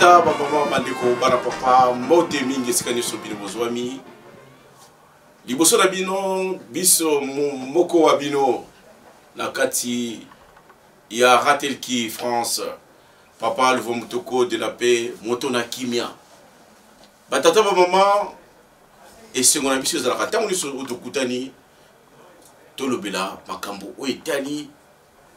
Batata, bamama, bandeko, bana papa, mbote mingi esika nyonso bino bozwami. Liboso na bino, biso moko wa bino na kati ya Ratelki France, papa Luvo Mutoko de la paix, moto na kimia. Batata, bamama, esengo na biso ezalaka ntango nyonso oyo tokutani tolobela makambo oyo etali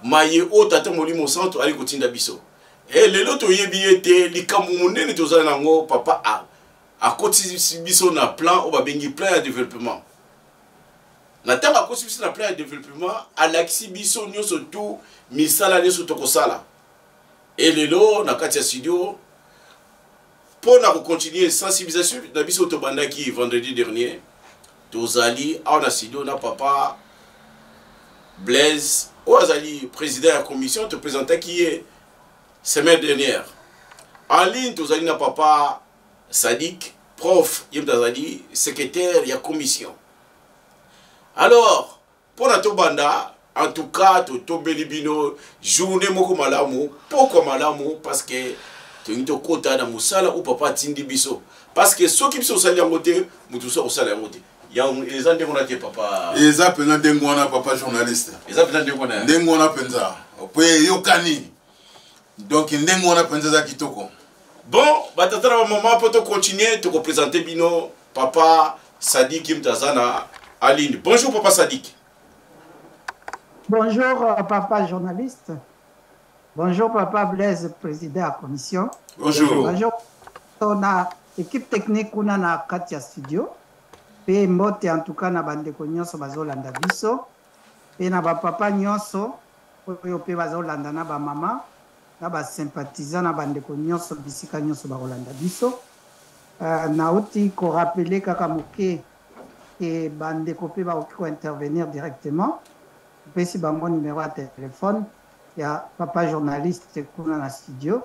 maye oyo tata molimo santu ali kotinda biso. E lelo toyebi ete likambo monene tozali na yango, papa a akotisi biso na plan oyo babengi plan ya développement. Na ntango akotisi biso na plan ya développement, alakisi biso nyonso tu misala nyonso tokosala. E lelo na kati ya studio mpo na kocontinue sensibilisation na biso tobandaki vendredi dernier, tozali awa na studio na papa Blaise oyo azali président ya commission, topresentaki ye semaine dernière. En ligne tozali na papa Sadik, prof, ye moto azali secrétaire ya commission. Alors mpo na tobanda, en tout cas totobeli bino journée moko malamu, pokwa malamu, parce que tolingi tokɔta na mosala oyo papa atindi biso, parce que soki biso osali yango te, moto mosusu akosala yango te. Eza ndenge wana te, papa? Eza mpenza ndenge wana, papa journaliste. Eza mpenza ndenge wana. Ndenge wana mpenza po eyokani. Donc ndenge wana mpenza eza kitoko. Bon, batata na bamama, mpo tocontinue, tokopresente bino papa Sadik, ye moto aza na aline. Bonjour papa Sadik. Bonjour papa journaliste. Bonjour papa Blaise, président de la commission. Bonjour. Bonjour. On a équipe technique kuna na kati ya studio. Pe mbote en tout cas na bandeko nyonso bazolanda biso. Pe na ba papa nyonso oyo pe bazolanda, na ba mama, na ba sympathisants, na bandeko nyonso bisika nyonso bakolanda biso. Nauti ko rappeler kaka moke ke bandeko pe bakoki ko intervenir directement. Opesi bango numéro ya téléphone ya papa journaliste kuna na studio,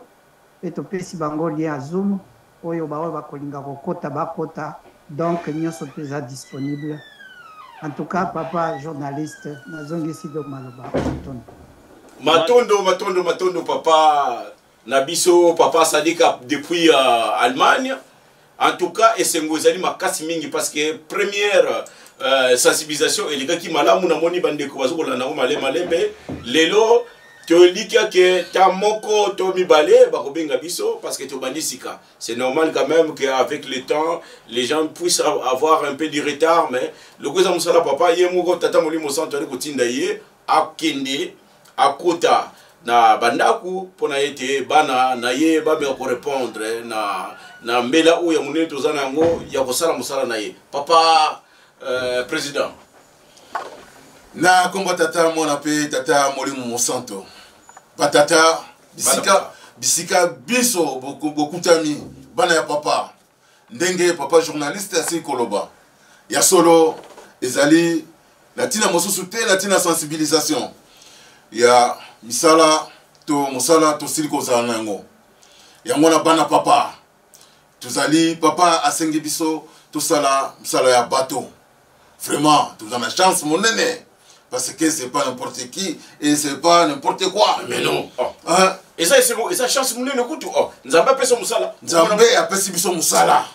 mpe topesi bango lien ya Zoom oyo baoyo bakolinga kokota bakota. Donc nyonso mpe eza disponible. En tout cas papa journaliste, nazongisi do maloba. Matondo. Matondo, matondo, matondo papa na biso, papa Sadika depuis Allemagne. En tout cas esengo ezali makasi mingi parce que première sensibilisation elekaki malamu. Namoni bandeko bazokolanda yango malembe malembe. Lelo tolikia ke ta moko to mibale bakobenga biso parce que tobandi sika. C'est normal quand même qu'avec le temps les gens puissent avoir un peu du retard, mais loko eza mosala papa ye moko tata molimo santo ali kotinda ye akende akota na bandako mpona ete bana na ye bameka korépondre na mbela oyo ya monene toza na yango ya kosala mosala na ye. Papa président. Na nkombo tata, mwana mpe tata molimo mosanto, batata, bisika bisika biso bokutami, bana ya papa, ndenge papa journaliste asili koloba, ya solo ezali na ntina mosusu te, na ntina sensibilisation ya misala to mosala tosili kozala na yango. Yango na bana papa tozali, papa asengi biso tosala mosala ya bato. Vraiment toza na chance monene parce que c'est pas n'importe qui et c'est pas n'importe quoi. Mais non, oh. Hein? Eza esengo, eza chance monene kutu. Oh, Nzambe apesa mosala. Nzambe apesi biso mosala,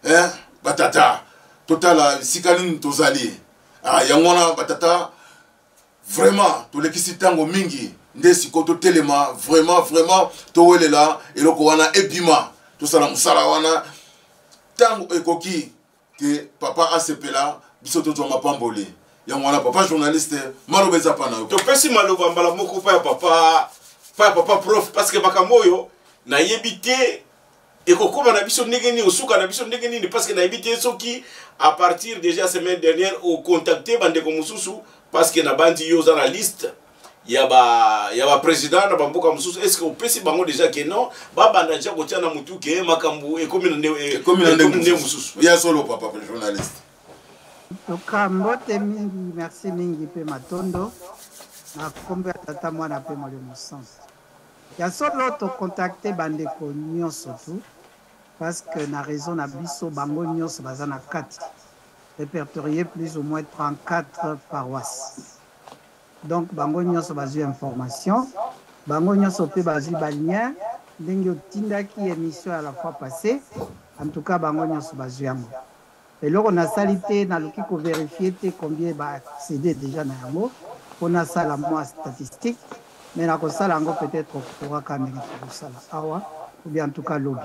hein? Batata, totala esika nini tozali. Ah, yango wana batata, vraiment tolekisi ntango mingi nde sikoyo totelema vraiment vraiment, towelela eloko wana ebima, tosala mosala wana ntango ekoki ke papa asepela, biso tozwa mapamboli. Yango wana papa journaliste, maloba eza pa na yo. Topesi maloba mbala moko pa ya papa, pa ya papa prof, parce que makambo oyo nayebi te ekokóma na biso ndenge nini, osuka na biso ndenge nini, parce que nayebi te soki à partir déjà semaine dernière ocontacte bandeko mosusu, parce que nabandi yo oza na liste ya ba ya ba président na bamboka mosusu. Est ce que opesi bango déjà ke non, babanda déjà kotia na motu ke makambo ekomi na ekomi na ndenge mosusu? Ya solo papa journaliste. Toka mbote mingi, merci mingi mpe matondo na nkombo ya tata, mwana mpe molimo santu. Ya solo, tocontacte bandeko nyonso tu parce que na réseau na biso bango nyonso baza na kati, répertorié plus ou moins 34 paroisses. Donc bango nyonso bazwi information, bango nyonso mpe bazwi balien. Ndenge otindaki émission ya la fois passée, en tout cas bango nyonso bazwi yango. Eloko nasali te, naluki kovérifier te combien baaccéder déjà na yango mpo nasala mwa statistique, mais nakosala yango peut-être okuraka ndenge tokosala awa ou bien en tout cas lobi.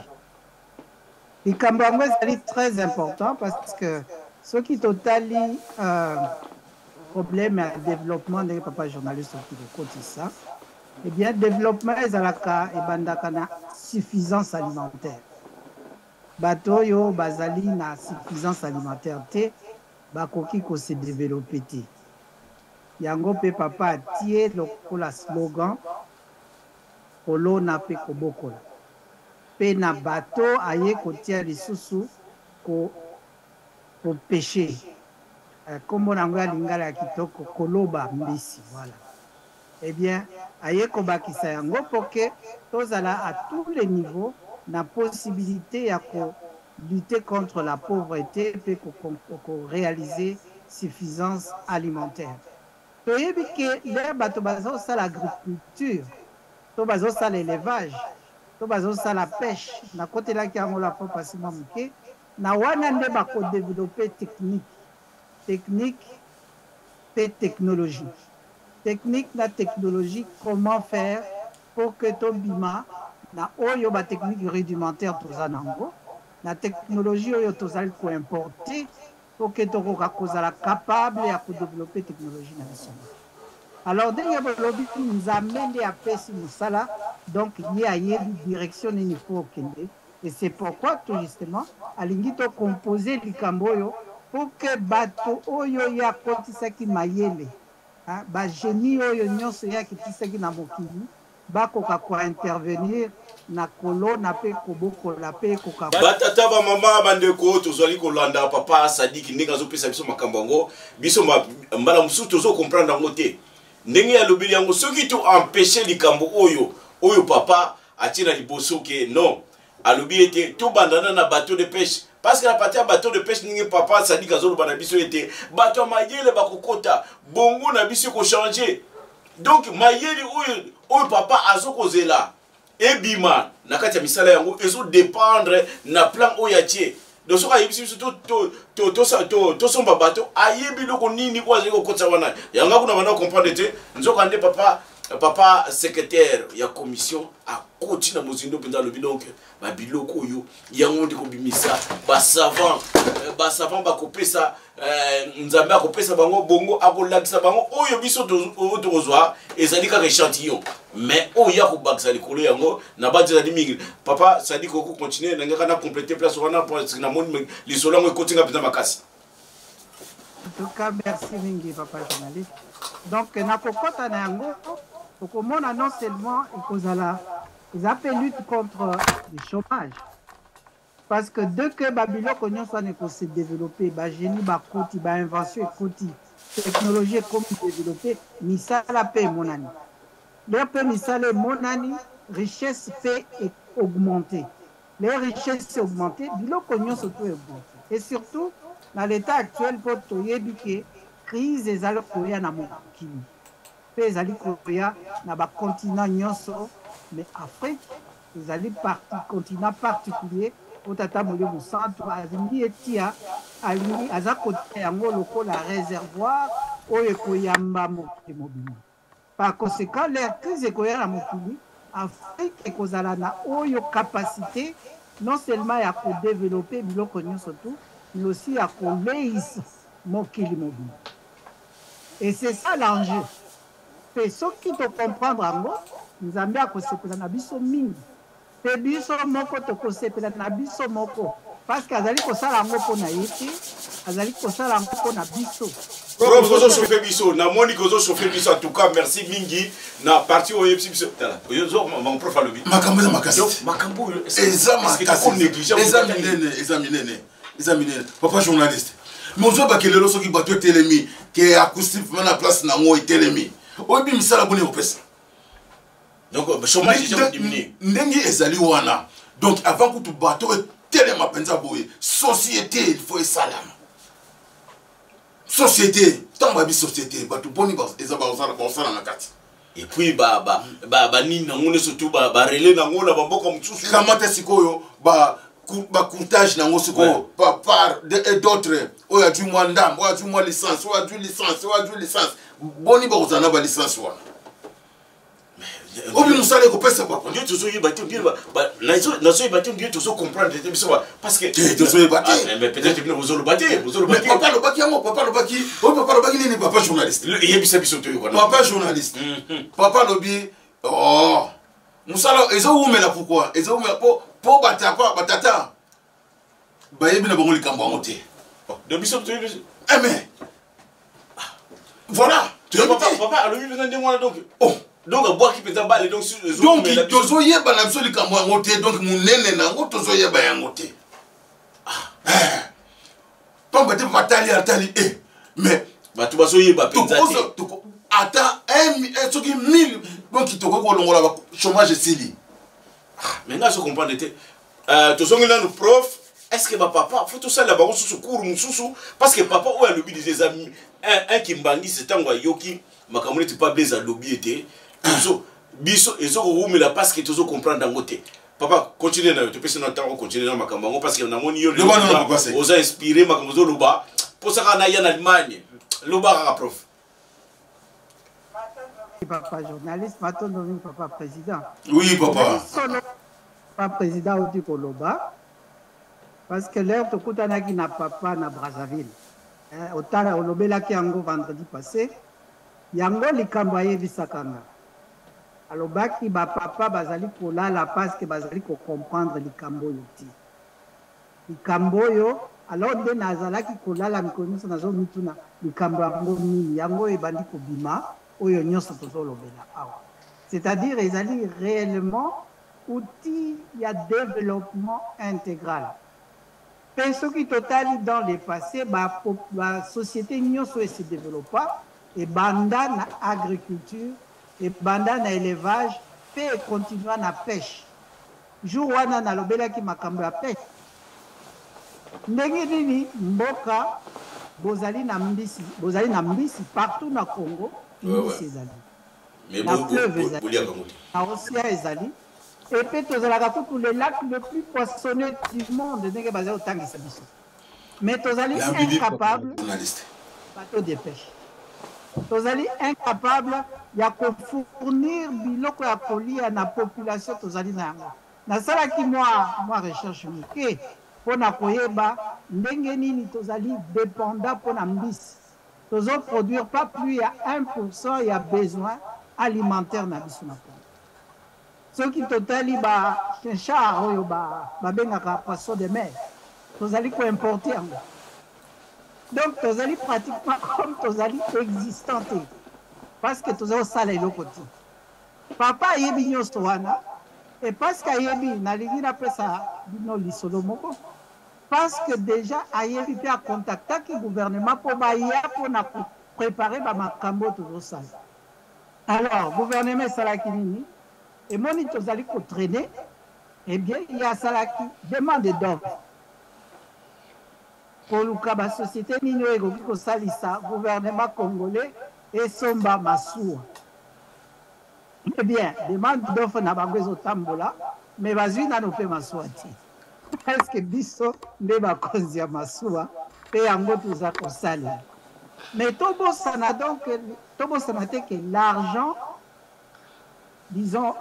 Likambo yango ezali très important parce que soki totali problème ya développement, ndenge papa journaliste oki kokotisa, eh bien développement ezalaka, ebandaka na suffisance alimentaire. Bato oyo bazali na suffisance alimentaire te bakoki kose développer te. Yango mpe papa atie lokola slogan kolona mpe kobokola. Mpe na bato aye kotia lisusu kopêcher, nkombo na yango ya lingala ya kitoko, koloba mbisi, voilà. Eh bien aye kobakisa yango mpo ke tozala à tous les niveaux na possibilité ya kolutter contre la pauvreté mpe koréaliser suffisance alimentaire. Toyebi ke lere bato bazosala agriculture to bazosala élevage to bazosala pêche, nakotelaki yango la fois passée mwa moke na wana, nde bakodévelopper technique mpe technologie, technique na technologie, comment faire pour que tobima na oyo batechnique rudimentaire toza nango na technologie oyo tozali koimporter, pour que tokoka kozala capable ya kodévelopper technologie na biso. Alors ndenge bolobi, Nzambe nde apesi mosala, donc ye ayebi direction nini po okende, et c'est pourquoi tout justement alingi tocomposer likambo oyo pour que bato oyo ye akotisaki mayele, bagénie oyo nyonso ye akitisaki na mokili, bakoka kointervenir na kolona mpe kobokola mpe ekoka. Batata, bamama, bandeko, tozali kolanda papa Sadiki ndenge azopesa biso makambo yango. Biso mbala mosusu tozocomprendre yango te ndenge alobeli yango. Soki to empêche likambo oyo papa atie na liboso ke non, alobi ete tobandana na bateau de pêche, parce que na partir ya bateau de pêche, ndenge papa Sadiki azoloba na biso ete bato ya mayele bakokota, bongo na biso ekochanger. Donc mayele oyo papa azokozela ebima na kati ya misala yango ezodépendre na plan oyo atie. Donc soki ayebisi biso tosomba bato, ayebi eloko nini oyo azali kokotisa wana. Yango kuna banda comprendre te. Nzoka nde papa secrétaire ya commission akoti na mozindo mpenza, alobi donc babiloko oyo yango nde kobimisa basavant. Basavant bakopesa, Nzambe akopesa bango bongo, akolakisa bango oyo biso oyo tokozwa ezali kaka échantillon, mais oyo ya kobakisa likolo yango na badi ezali mingi. Papa Sadiki, oko continuer na ngaka na compléter place wana, parce que namoni lisolo yango ekotinga mpenza makasi. En tout cas, merci mingi, papa journaliste. Donc nakokɔta na yango, okomona non seulement ekozala, eza mpe lutte contre le chômage, parce que dès que babiloko nyonso wana ekose développer, bagénie bakoti, bainvention ekoti, technologie ekomi développer, misala mpe emonani. Lelo mpe misala emonani, richesse mpe augmenter. Les richesses augmenter, biloko nyonso to augmenter. Et surtout na l'état actuel, mpo toyebi ke crise ezali koya na mokili mpe ezali koya na bacontinent nyonso, mais Afrique ezali continent particulier oyo Tata Molimo Santo alingi etia, alingi aza kotia yango lokola réservoir oyo ekoyamba mokili mobimba. Par conséquent, l'heure crise ekoya na mokili, Afrique ekozala na oyo capacité non seulement ya kodévelopper biloko nyonso tu, mais aussi ya koleisa mokili mobimba. Et c'est ça l'enjeu. Mpe soki tocomprendre yango, Nzambe akosepela na biso mingi, mpe biso moko tokosepela na biso moko, parce que azali kosala yango mpo na ye te, azali kosala yango mpo na biso. Prof, ozochauffe biso, namoni kozochauffe biso. En tout cas, merci mingi na partie oyo oyebisi biso. Tala, prof alobi. Makambo eza makasi. Makambo oyo eza makasi, eza minene, eza minene, eza minene, papa journaliste. Mais ozwabaki lelo, soki bato etelemi ke acoustique na place nango etelemi, oyebi misala boni ekopesa? Donc chômage déjà diminué. Ndenge ezali wana, donc avant kutu bato etelema mpenza boye, société il faut esalama. Société, ntango babi société, bato boni eza bakosala na kati? Et puis ba ba ba ba nini nango nyonso tu ba ba relais nango na bamboka mosusu. Kamata sikoyo ba bacourtage nango sikoyo par et d'autres, oyo azwi mwa ndambo, oyo azwi mwa licence, oyo azwi licence, oyo azwi licence, boni bakozala na balicence wana? Obi mosala ekopesa papa. Ndio tozoyeba te, ndio nazoyeba te, ndio tozocomprendre te biso, parce que tozoyeba te. Ah, mais peut-être bino bozoloba te, bozoloba te. Papa alobaki yango, papa alobaki oyo, papa alobaki nini, papa journaliste? Yebisa biso toyoka. Papa journaliste, papa alobi: oh, mosala ezowumela. Pourquoi ezowumela? Po batapa batata bayebi na bango likambo yango te. Donc biso toyebi. Eh, mais voilà. Papa alobi mpenza ndenge wana, donc oh, donc abwaki mpenza bale, donc donc tozoyeba na biso likambo yango te, donc monene na yango tozoyeba yango te, pamba te batali atali e mais bato bazoyeba mpenza te. Ata soki 1000, donc tokoki kolongola chômage, esili. Mais nga azo comprendre te. Tozongi nanu, prof, est ce que bapapa faut tosalela bango susu cours mosusu? Parce que papa oyo alobi déjà eza un kimbangisi. Ntango ayoki makambo neti pa Blaise alobi ete tozo biso ezokowumela parce que tozocomprendre yango te. Papa, continue na yo, topesi na ntango, continue na makambo yango, parce que namoni yo oza inspiré, makambo ozoloba mposaka na ya na Allemagne. Loba kaka, prof. Papa journaliste, matondo mingi, papa président. Oui, papa. Papa président auti koloba, parce que l'heure tokutanaki na papa na Brazzaville, otala olobelaki yango vendredi passé, yango likambo ayebisaka nga, alobaki bapapa bazali kolala parce que bazali kocomprendre likambo oyo te, likambo oyo. Alors nde nazalaki kolala mikolo nyonso, nazomituna likambo yango nini, yango oyo ebandi kobima, oyo nyonso tozolobela awa, c'est-à-dire ezali réellement outil ya développement intégral. Mpe soki totali dans le passé, basociété nyonso ese développa ebanda na agriculture, ebanda na élevage, mpe econtinua na pêche. Jour wana nalobelaki makambo ya pêche, ndenge nini mboka bozali na mbisi, bozali na mbisi partout na Congo, mbisi ezali na fleuve, ezali na océan, ezali epe tozalaka kutu le lac le plus poissonneux du monde, ndenge bazali kotangisa biso, mais tozali incapable bateau de pêche, tozali incapable ya kofournir biloko ya kolia na population tozali na yango. Nasalaki mwa recherche moke mpona koyeba ndenge nini tozali dépendant mpona mbisi. Tozoproduire pas plus ya 1 ya besoin alimentaire na biso na Congo. Soki totali bachinchard oyo babengaka poisson de mer, tozali koimporte yango. Donc tozali pratiquement comme tozali existant te, parce que tozali kosala eloko te. Papa ayebi nyonso wana, e parce que ayebi, nalingi napesa bino lisolo moko, parce que déjà ayebi mpe akontaktaki gouvernement mpo baya mpona koprépare bamakambo oyo tozosala. Alors gouvernement esalaki nini? Emoni tozali kotraîner, eh bien ye asalaki demande d'offre koluka basociété nini oyo ekoki kosalisa gouvernement congolais esomba masuwa. Eh bien, demande d'offre na bango ezotambola, mais bazwi nano mpe masuwa te, parce que biso nde bakonzi ya masuwa mpe yango toza kosalela. Mais tobosana, donc tobosana te que l'argent, disons,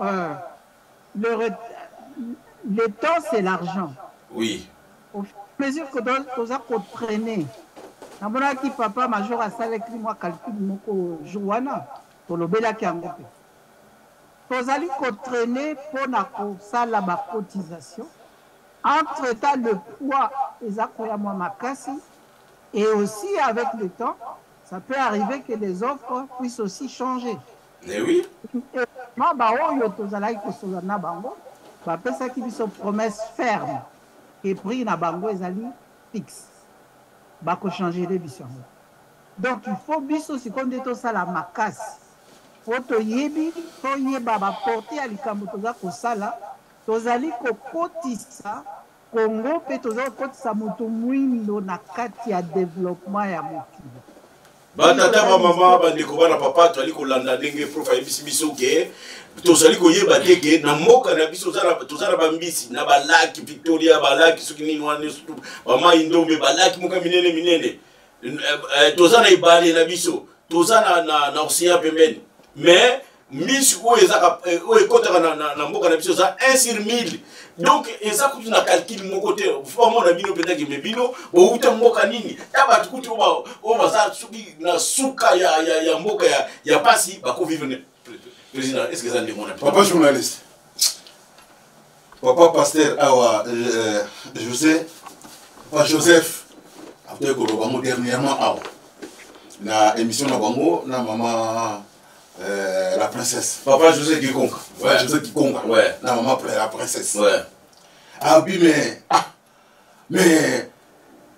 le temps, c'est l'argent. Au fur et à mesure que toza kotraîner, namonaki papa major asalaki mwa calcul moko jour wana tolobelaki yango, mpe tozali kotraîner mpona kosala bacotisation. Entre temps, le poids eza koya mwa makasi, et aussi avec le temps, ça peut arriver que les offres puissent aussi changer. Eh oui. Ma baoyo tozalaki kosolola na bango bapesaki biso promesse ferme ke prix na bango ezali fixe, bakochange biso yango. Donc il faut biso sikoyo nde tosala makasi po toyebi, toyeba baporte ya likambo toza kosala. Tozali kokotisa Congo mpe toza kokotisa motu mwindo na kati ya développement ya mokili. Batata, bamama, bandeko, bana papa, tozali kolanda ndenge prof ayebisi biso ke tozali koyeba te ke na mboka na biso toza na bambisi na balaki Victoria, balaki soki nini wana nyonso, bamai Ndombe, balaki moka minene minene. Toza na ebale na biso, toza na océan pembeni, mais mbisi oyo ezaka, oyo ekɔtaka na mboka na biso eza 1 sur 1000. Donc eza kutu na calcul moko te. Bamona bino mpenza keme bino bouta mboka nini ta bato kutu oyo baza soki na suka ya mboka ya pasi bakovivre. Président, est ce que eza ndenge wana? Papa journaliste, papa pasteur awa, José, papa Joseph akutai koloba ngo dernièrement awa na émission na bango na mama la princesse. Papa José Kikonga. Ouais. José Kikonga. Na mama la princesse. Abi mais, ah, mais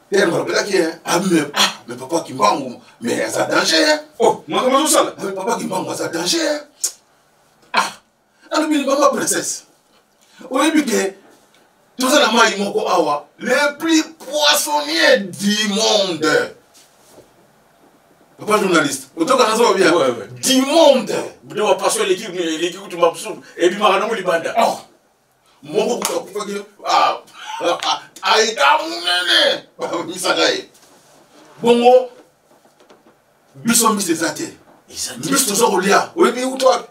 terme alobelaki, abi mais, ah, mais papa Kimbangu, mais aza danger, hein. Oh, makambo azosala. Mais papa Kimbangu aza danger, hein. Ah, alobi mama princesse, oyebi ke toza na mai moko awa le plus poissonnier du monde. Papa journaliste, otoka nazo bien. Du monde. Nde bapoisson eleki kutu mabusu ebimaka nango libanda. Oh. Moko kutu akufaki, aika monene, bamisaka ye bongo. Biso mbisi eza te, mbisi toza kolia, oyebi uta wapi?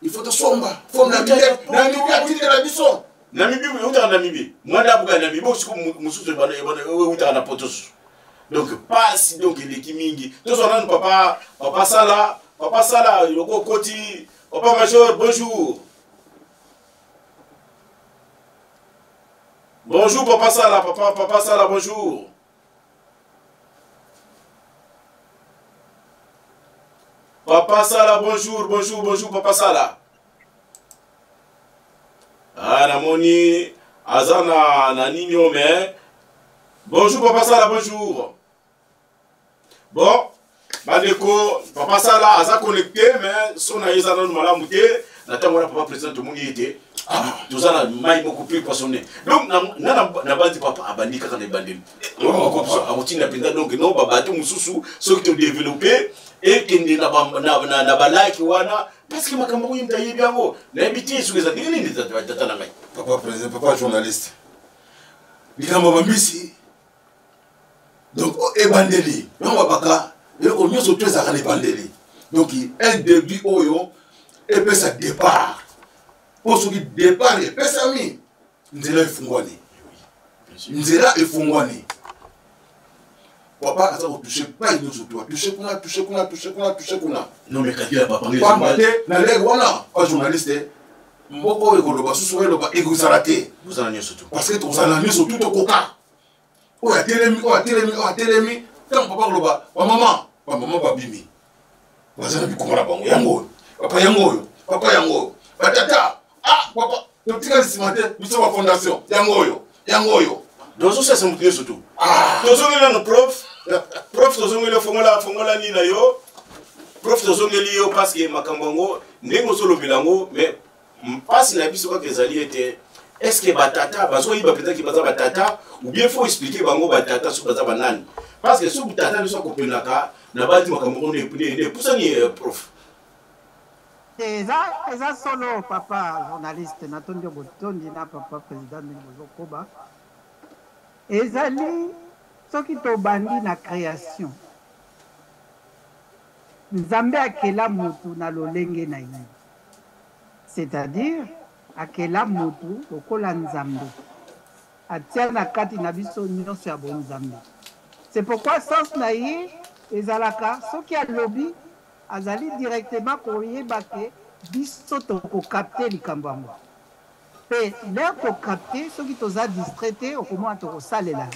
Il faut tosomba fo Namibie atindela biso. Namibie, eutaka Namibie, mwana abuka Namibie osiko mosusu eutaka na poto susu. Donc pasi, donc eleki mingi. Tozwa nanu papa Sala. Papa Sala, eloko okoti. Papa major, bonjour. Bonjour papa Sala. Papa Sala, bonjour. Papa Sala, bonjour, bonjour, bonjour papa Sala. Ah, namoni aza na nini o, mais bonjour papa Sala, bonjour. Bon, bandeko, papa Sala aza connecté, mais son na ye eza nanu malamu te na ntango wana. Papa président, tomoni ye te. Toza na mai moko plus poissonné. Donc nga nabandi, papa abandi kaka na ebandeli, akotinda mpenza. Donc no babato mosusu soki todéveloppe ekende na balaki wana, parce que makambo oyo mutu ayebi yango, nayebi te soki eza ndenge nini, tata na ngai. Papa président, papa journaliste, likambo ya bambisi, donc ebandeli yango babaka eloko nyonso to ezalaka na ebandeli. Donc un début oyo epesa départ, mpo soki départ epesami, nzela efungwani, nzela efungwani. Papa aza kotouche pai nyonso to atouche kuna, atouche kuna, atouche kuna, atouche kuna. Non mais kakila papa. Pamba te na lere wana, pa journaliste, mboka oyo ekoloba susu, oyo eloba ekozala te. Kozala nyonso to Parce que tokozala nyonso tu, tokoka oyo atelemi, oyo atelemi, oyo atelemi. Ntango papa koloba bamama, bamama babimi, baza na bikoma na bango. Yango oyo papa, yango oyo papa, yango oyo batata. Ah papa, totikali nsima te, biso bafondation, yango oyo, yango oyo. Tozosasa moto nyonso tu. Tozongeli nano prof. Prof, tozongeli, fongola, fongola nini na yo. Prof, tozongeli yo parce que makambo yango ndenge ozolobela yango, mais mpasi na biso kaka ezali ete est ce que batata bazoyiba mpenzaki baza batata, ou bien faut expliquer bango batata soki baza banani? Parce que soki tata nyonso akopendaka na bandi makambo ngo nde epusani, prof. Eza solo, papa journaliste. Natondi yo botondi na papa président ndenge bozokoba. Ezali soki tobandi na création, Nzambe akela motu na lolenge na ye, c'est-à-dire akela motu lokola Nzambe, atia na kati na biso nyonso ya bonzambe. C'est pourquoi sens na ye ezalaka, soki alobi, azali directement koyeba ke biso tokokapte likambo yango. Mpe l'heure tokapte, soki toza distrait te, okomona tokosalela.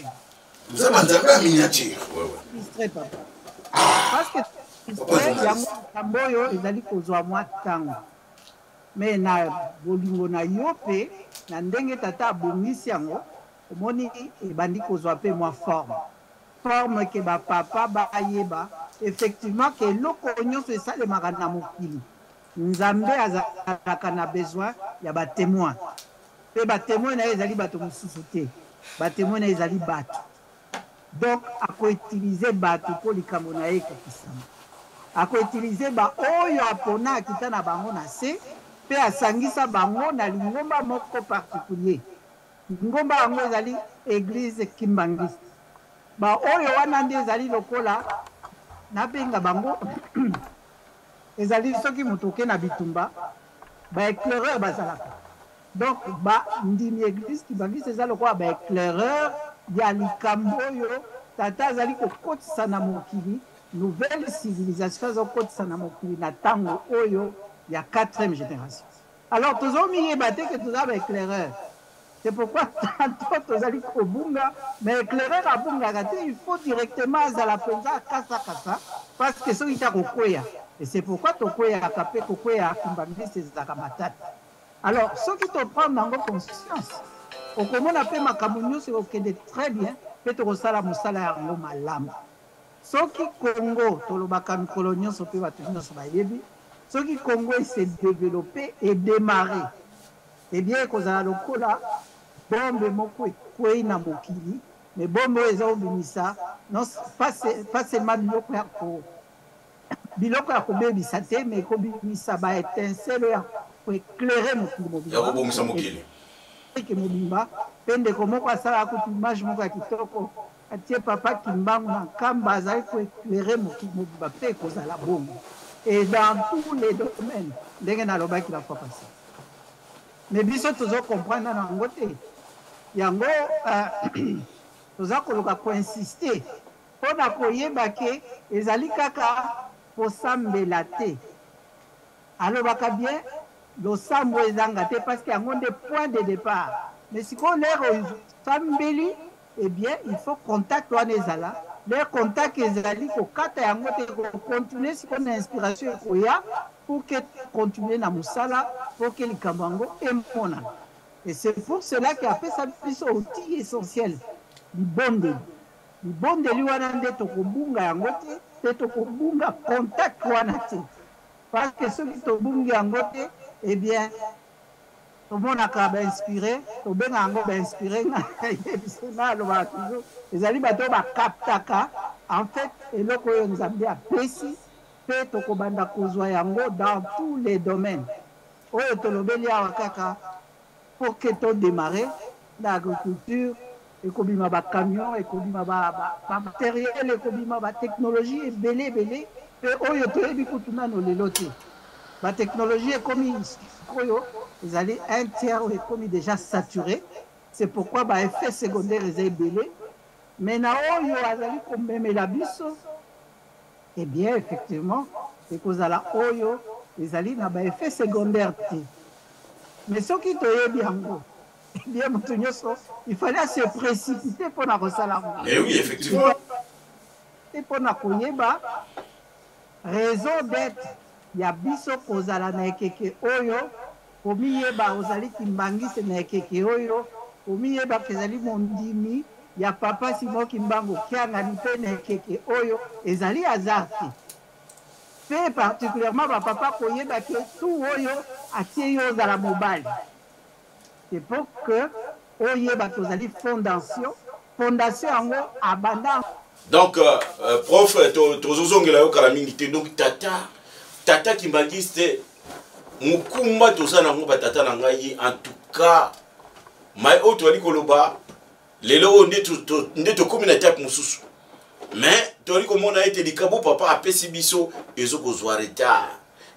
Toza banzambe ya miniature. Distrait, papa, parce que distrait yango, likambo oyo ezali kozwa mwa ntango. Me na bolingo na yo mpe na ndenge tata abongisi yango, omoni ebandi kozwa mpe mwa forme ke bapapa bayeba effectivement ke eloko nyonso esalemaka na mokili, Nzambe azalaka na besoin ya batémoin, mpe batémoin na ye ezali bato mosusu te, batémoin na ye ezali bato. Donc akoutilize bato mpo likambo na ye ekokisama. Akoutilize baoyo apona, akita na bango na se mpe asangisa bango na lingomba moko particulier. Lingomba yango ezali Eglise Kimbanguiste. Baoyo wana nde ezali lokola nabenga bango, ezali soki moto oke na bitumba, ba éclaireur bazalaka. Donc bandimi Eglise Kimbanguiste eza lokola ba éclaireur ya likambo oyo tata azali kokotisa na mokili, nouvelle civilisation azokotisa na mokili na ntango oyo ya 4e génération. Alors tozomiyeba te ke toza ba éclaireur. C'est pourquoi tantôt tozali kobunga, mais éclaireur abungaka te, il faut directement azala mpenza akasakasa, parce que soki ta kokweya. Et c'est pourquoi tokweyaka mpe kokweya Kimbanguiste ezalaka matata. Alors soki toprendre yango conscience, okomona mpe makambo nyonso ekokende très bien, mpe tokosala mosala yango malamu. Soki Congo, tolobaka mikolo nyonso mpe bato nyonso bayebi, soki Congo ese développer et démarrer, eh bien ekozala lokola bombe moko ekwei na mokili, mais bombe oyo eza kobimisa non pas seulement biloko ya kobebisa te, mais ekobimisa ba étincelle oyo ya koéclairer mokili mobimba, ya kobongisa mokili. Mobimba. Mpe ndeko moko asalaka kutu image moko ya kitoko, atie papa Kimbangu na Nkamba azali koéclairer mokili mobimba, mpe ekozala bongo et dans tous les domaines, ndenge nalobaki la fois passée. Mais biso tozocomprendre nano yango te. Yango toza koluka koinsiste mpona koyeba ke ezali kaka kosambela te. Alobaka bien, losambo ezanga te, parce que yango nde point de départ. Mais sikoyo lere osambeli, eh bien il faut contact wana ezala. Lere contact ezali, kokata yango te, kocontinue sikoyo na inspiration ekoya pour que continue na mosala, pour que likambo yango emonana. Et c'est pour cela que apesa biso outil essentiel, libondeli. Libondeli wana nde tokobunga yango te, mpe tokobunga contact wana te, parce que soki tobungi yango te, eh bien tomonaka bainspiré, tobenga yango bainspiré. Nayebisi nga, alobaka toujours, ezali bato oyo bakaptaka en fait eloko oyo Nzambe apesi, mpe tokobanda kozwa yango dans tous les domaines oyo tolobeli awa, kaka pour que todémarre na agriculture, ekobima bacamion, ekobima bamatériel, ekobima batechnologie ebele ebele, mpe oyo toyebi kutu nano lelo te. Batechnologie ekomi sikoyo, ezali un tiers oyo ekomi déjà saturé. C'est pourquoi baeffet secondaire eza ebele. Mais na oyo azali komemela biso, eh bien effectivement ekozala oyo ezali na baeffet secondaire te. Mais soki toyebi yango, eh bien moto nyonso il fallait se précipiter mpona kosala yango. Mais oui, effectivement. Mpona koyeba raison d'être ya biso kozala na ekeke oyo, komiyeba ozali Kimbanguiste na ekeke oyo, komiyeba ezali mondimi ya papa Simon Kimbangu Kiangani mpe na ekeke oyo, ezali hasard te. Mpe particulièrement bapapa, koyeba ke tu oyo atie yo ozala mobali, c'est pour que oyeba ke ozali fondation. Fondation yango abanda. Donc prof, tozozongela yo kala mingi te. Donc tata Kimbanguiste, mokumba toza nango, batata na ngai, en tout cas mai oyo toyali koloba lelo oyo, nde tokómi na etape mosusu, mais toyali komona ete likabo papa apesi biso ezokozwa retard.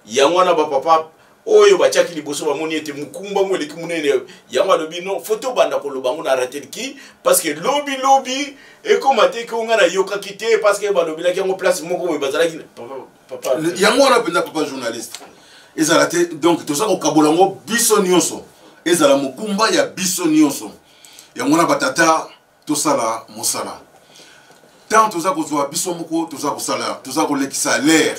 Yango wana bapapa oyo batiaki liboso bamoni ete mokumba ngo eleki monene. Yango alobi non, faut tobanda koloba yango na ratelki, parce que lobi lobi ekóma te ke nga nayokaki te, parce que balobelaki yango place moko boye bazalaki papa. Yango wana mpenza, papa journaliste, ezala te. Donc toza kokabola yango biso nyonso, ezala mokumba ya biso nyonso. Yango wana batata, tosala mosala. Tant toza kozwa biso moko, toza kosala, toza kolekisa l'air.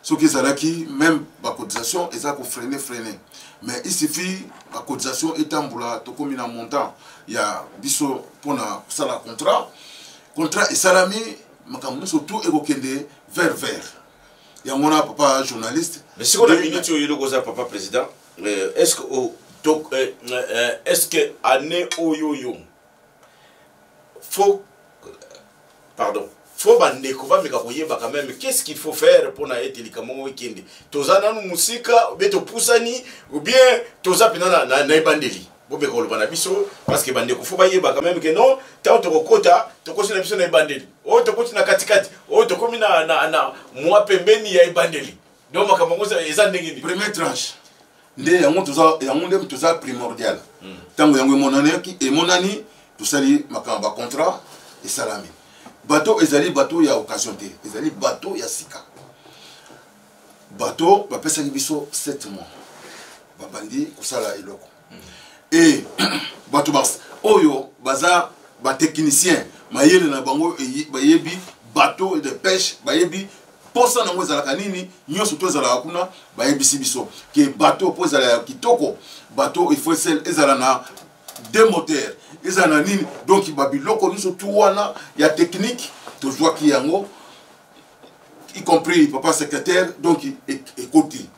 Soki ezalaki même bacotisation eza kofreiner freiner, mais il suffit bacotisation etambola, tokomi na montant ya biso mpona kosala contrat. Contrat esalami, makambo nyonso tout ekokende vers. Yango wana, papa journaliste. Mais sikoyo na minute oyo, eloko oza papa président, est ce que année oyo faut, pardon, Faut bandeko bameka koyeba quand même qu'est-ce qu'il faut faire mpona ete likambo yango ekende. Toza nanu mosika ou bien topusani ou bien toza mpenza na, na, na ebandeli. Bomeka koloba na biso parce que bandeko faut bayeba quand même que non, ntango tokokota tokosi na biso na ebandeli, oyo tokoti na katikati, oyo tokomi na, na, na mwa pembeni ya ebandeli. Donc makambo yango eza ndenge nini? Première tranche nde yango toza, yango nde toza primordial. Ntango yango emonani, tosali makambo ba contrat esalami. Bato ezali bato ya occasion te, ezali bato ya sika. Bato bapesaki biso 7 mois, babandi kosala eloko. E bato oyo baza batechnicien, mayele na bango, bayebi bateau de pêche, bayebi posa nango ezalaka nini, nyonso to ezalaka kuna. Bayebisi biso ke bateau mpo ezala ya kitoko, bateau il faut ezala na deux moteurs, ezala na nini. Donc babiloko nyonso tu wana ya technique tozwaki yango, y compris papa secrétaire. Donc ekoti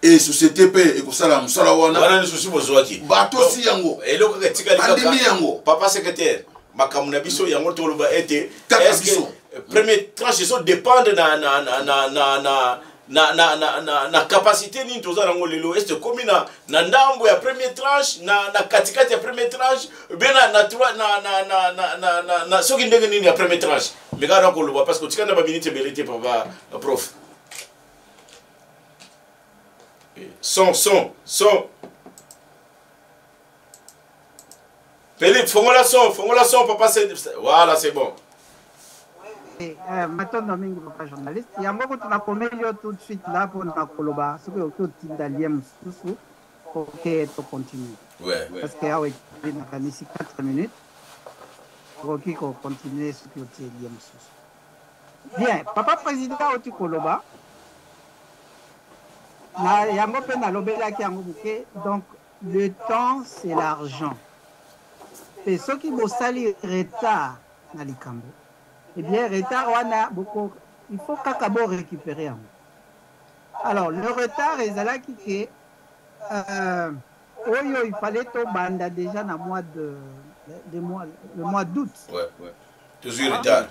e société mpe ekosala mosala wana. Wana lisusu bozwaki. Batosi yango. Eloko kaka etikali. Bandimi yango. Papa secrétaire, makambo na biso yango toloba ete Kaka est-ce que biso. premier tranche ezo dépendre na na na na na na na, na, na, na, na capacité nini toza nango lelo? Est ekomi na, na ndambo ya première tranche, na, na katikati ya première tranche, bien na, na, trois, na, na, na, na, na, na, na soki ndenge nini ya première tranche? Mais kaka na koloba parce que otikali na baminute ebele te, papa prof. Son, son, son. Philippe, fongola son, fongola son, papa, c'est voilà, c'est bon. Matondo mingi, papa journaliste. Yango kutu nakomeli yo tout de suite là mpona koloba soki okoki otinda lien mosusu, oke tocontinue. Parce que awa ekili nakanisi 4 minutes, okoki kocontinue soki otie lien mosusu. Bien, papa président oti koloba na yango mpe nalobelaki yango moke. Donc le temps, c'est l'argent. Mpe soki bosali retard na likambo, eh bien retard wana boko, il faut kaka bo récupérer yango. Alors le retard ezalaki ke oyo il fallait tobanda déjà na mois de mois, le mois d'août. Ouais. Toujours retard.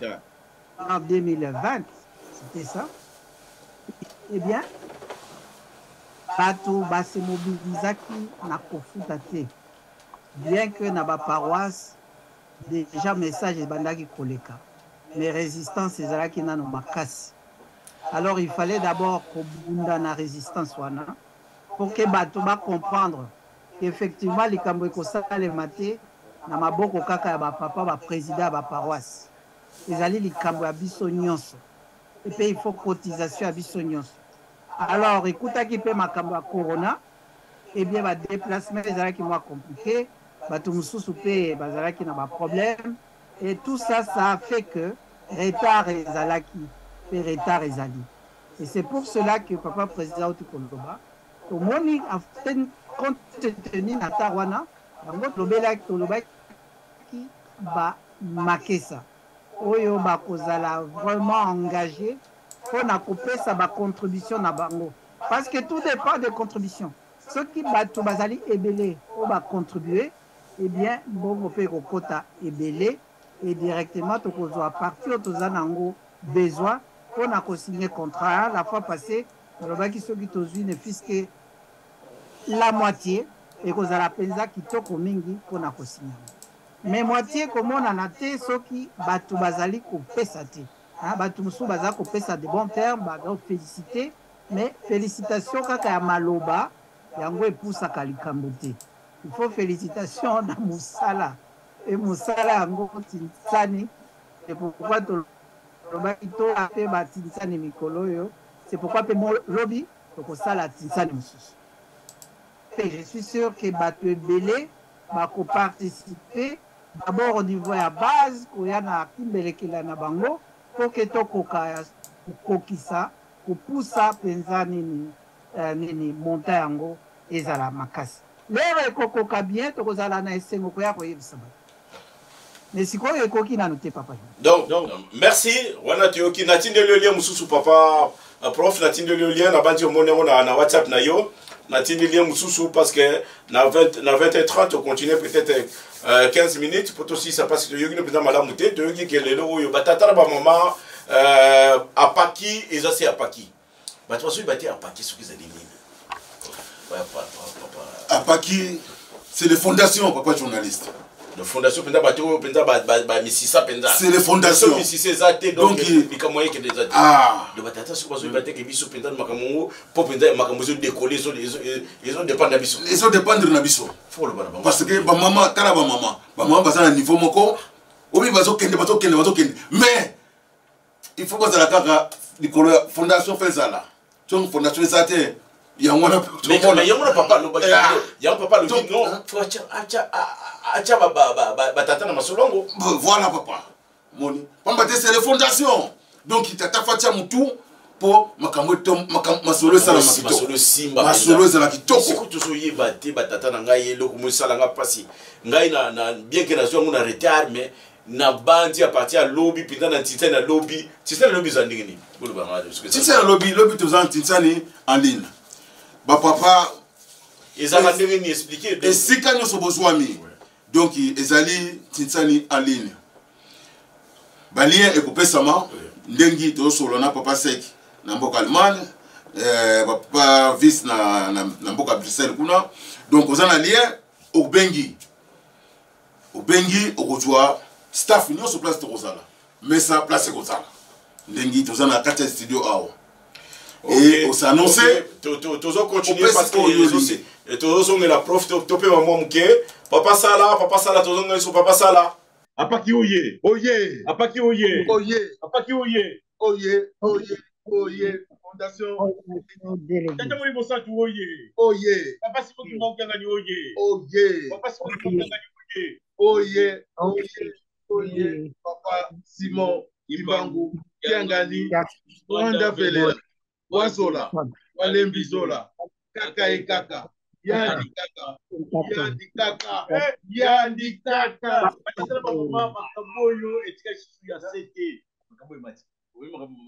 En 2020, c'était ça. Eh bien bato base mobilisaki na kofuta te, bien que na baparoisse déjà message ebandaki koleka, mais résistance ezalaki nano makasi. Alors il fallait d'abord kobunda na résistance wana pour que bato bacomprendre qu'effectivement likambo ekosalema te na maboko kaka ya bapapa baprésident ya baparoisse. Ezali likambo ya biso nyonso, epe il faut cotisation ya biso nyonso. Alors ekutaki mpe makambo ya corona. Eh bien badéplacement ezalaki mwa compliqué, bato mosusu mpe bazalaki na baproblème, et tout ça, ça a fait que retard ezalaki mpe retard ezali. Et c'est pour cela que papa président auti koloba, tomoni compte tenu na retard wana yango tolobelaki, tolobaki bamakesa oyo bakozala vraiment engagé mpona kopesa bacontribution na bango, parce que tout dépend des contributions. Soki bato bazali ebele oyo bacontribue, eh bien mbongo mpe ekokota ebele et directement tokozwa parti oyo toza nango besoin mpona kosigne contrat. La fois passée nalobaki soki tozwi ne fût-ce que la moitié, ekozala mpenza kitoko mingi mpona kosigne yango. Mais moitié komonana te soki bato bazali kopesa te. Bato mosusu baza kopesa de bons termes, bazofélicité, mais félicitation kaka ya maloba yango epusaka likambo te. Il faut félicitation na mosala, e mosala yango tinsani. C'est pourquoi tolobaki to mpe batinsani mikolo oyo. C'est pourquoi mpe lobi tokosala tinsani mosusu, mpe je suis sûr ke bato ebele bakoparticipe d'abord au niveau ya base, koya na kimbelekela na bango mpo ke tokoka kokokisa kopusa mpenza nini, nini montant yango ezala makasi. Lero ekokoka bien, tokozala na esengo koya koyebisa bato, mais sikoyo ekoki nano te, papa. Donc merci. Wana toyoki, natindeli yo lien mosusu, papa prof, natindeli yo lien, nabandi omoni yango na WhatsApp na yo. Natindi lien mosusu parce que na 20, na 20h30 tocontinue peut-être 15 minutes po tosisa, parce que toyoki no mpenza malamu te. Toyoki ke lelo oyo batata na bamama Apaki eza se apaki, bato basoki bate apaki soki ezali nini? Apaki, c'est les fondations, papa journaliste. De fondation mpenza, bato oyo mpenza bamisisa mpenza. C'est les fondations. Misisa eza te, donc likambo ayekende eza te. Donc batata soki bazoyeba te ke biso mpenza makambo yango, mpo mpenza makambo ezodekole, ezodépendre na biso. Ezodépendre na biso. Fo koloba na bango. Parce que bamama, tala, bamama baza na niveau moko obi, bazokende, bazokende, bazokende, mais il faut bazala kaka likolo ya fondation. Fo ezala. Soki fondation eza te, yango wana. Mais yango na papa alobaki, yango papa alobi non, fo atya batata na masolo yango. Voilà, papa, moni pamba te, c'est les fondations. Donc tata fatia mutu mpo makambo, masolo esalama kitoko, masolo ezala kitoko. Siko tozoyeba te, batata na ngai, eloko mo esalanga mpasi ngai na bien ke nazwi yango na retard, mais na bandi à partir ya lobi mpenza na ntinsa na lobi. Ntinsa na lobi eza ndenge nini? Bolobanga. Ntinsa na lobi, lobi toza ntinsani en ligne, bapapa. Ezalaka ndenge nini? Explique. Esika nyonso bozwami, donc ezali ntinsani en ligne, balien ekopesama ndenge tozosolola na papa Sek na mboka Allemagne, papa Vice na mboka Bruxelles kuna. Donc oza na lien, obengi, obengi, okozwa staff nyonso place tokozala, mesa place ekozala ndenge toza na kati ya studio awa. Et osannonce. Tozocontinue parce que tozozongela prof, topema mwa moke. Papa Sala, papa Sala, tozongela so papa Sala. Apaki oye. Oye. Apaki oye. Oye. Apaki oye. Oye, oye, oye, fondation. Tata Molimo Santu oye. Oye. Papa Simon Kimbangu Kiangani oye. Oye. Papa Simon Kimbangu Kiangani oye. Oye, oye, oye, papa Simon Kimbangu Kiangani. Wanda velela wazola walembi zola kaka ye kaka yandi kaka yandi kaka yandi kaka. Batisala bamama, makambo oyo etika lisusu ya se te, makambo emati.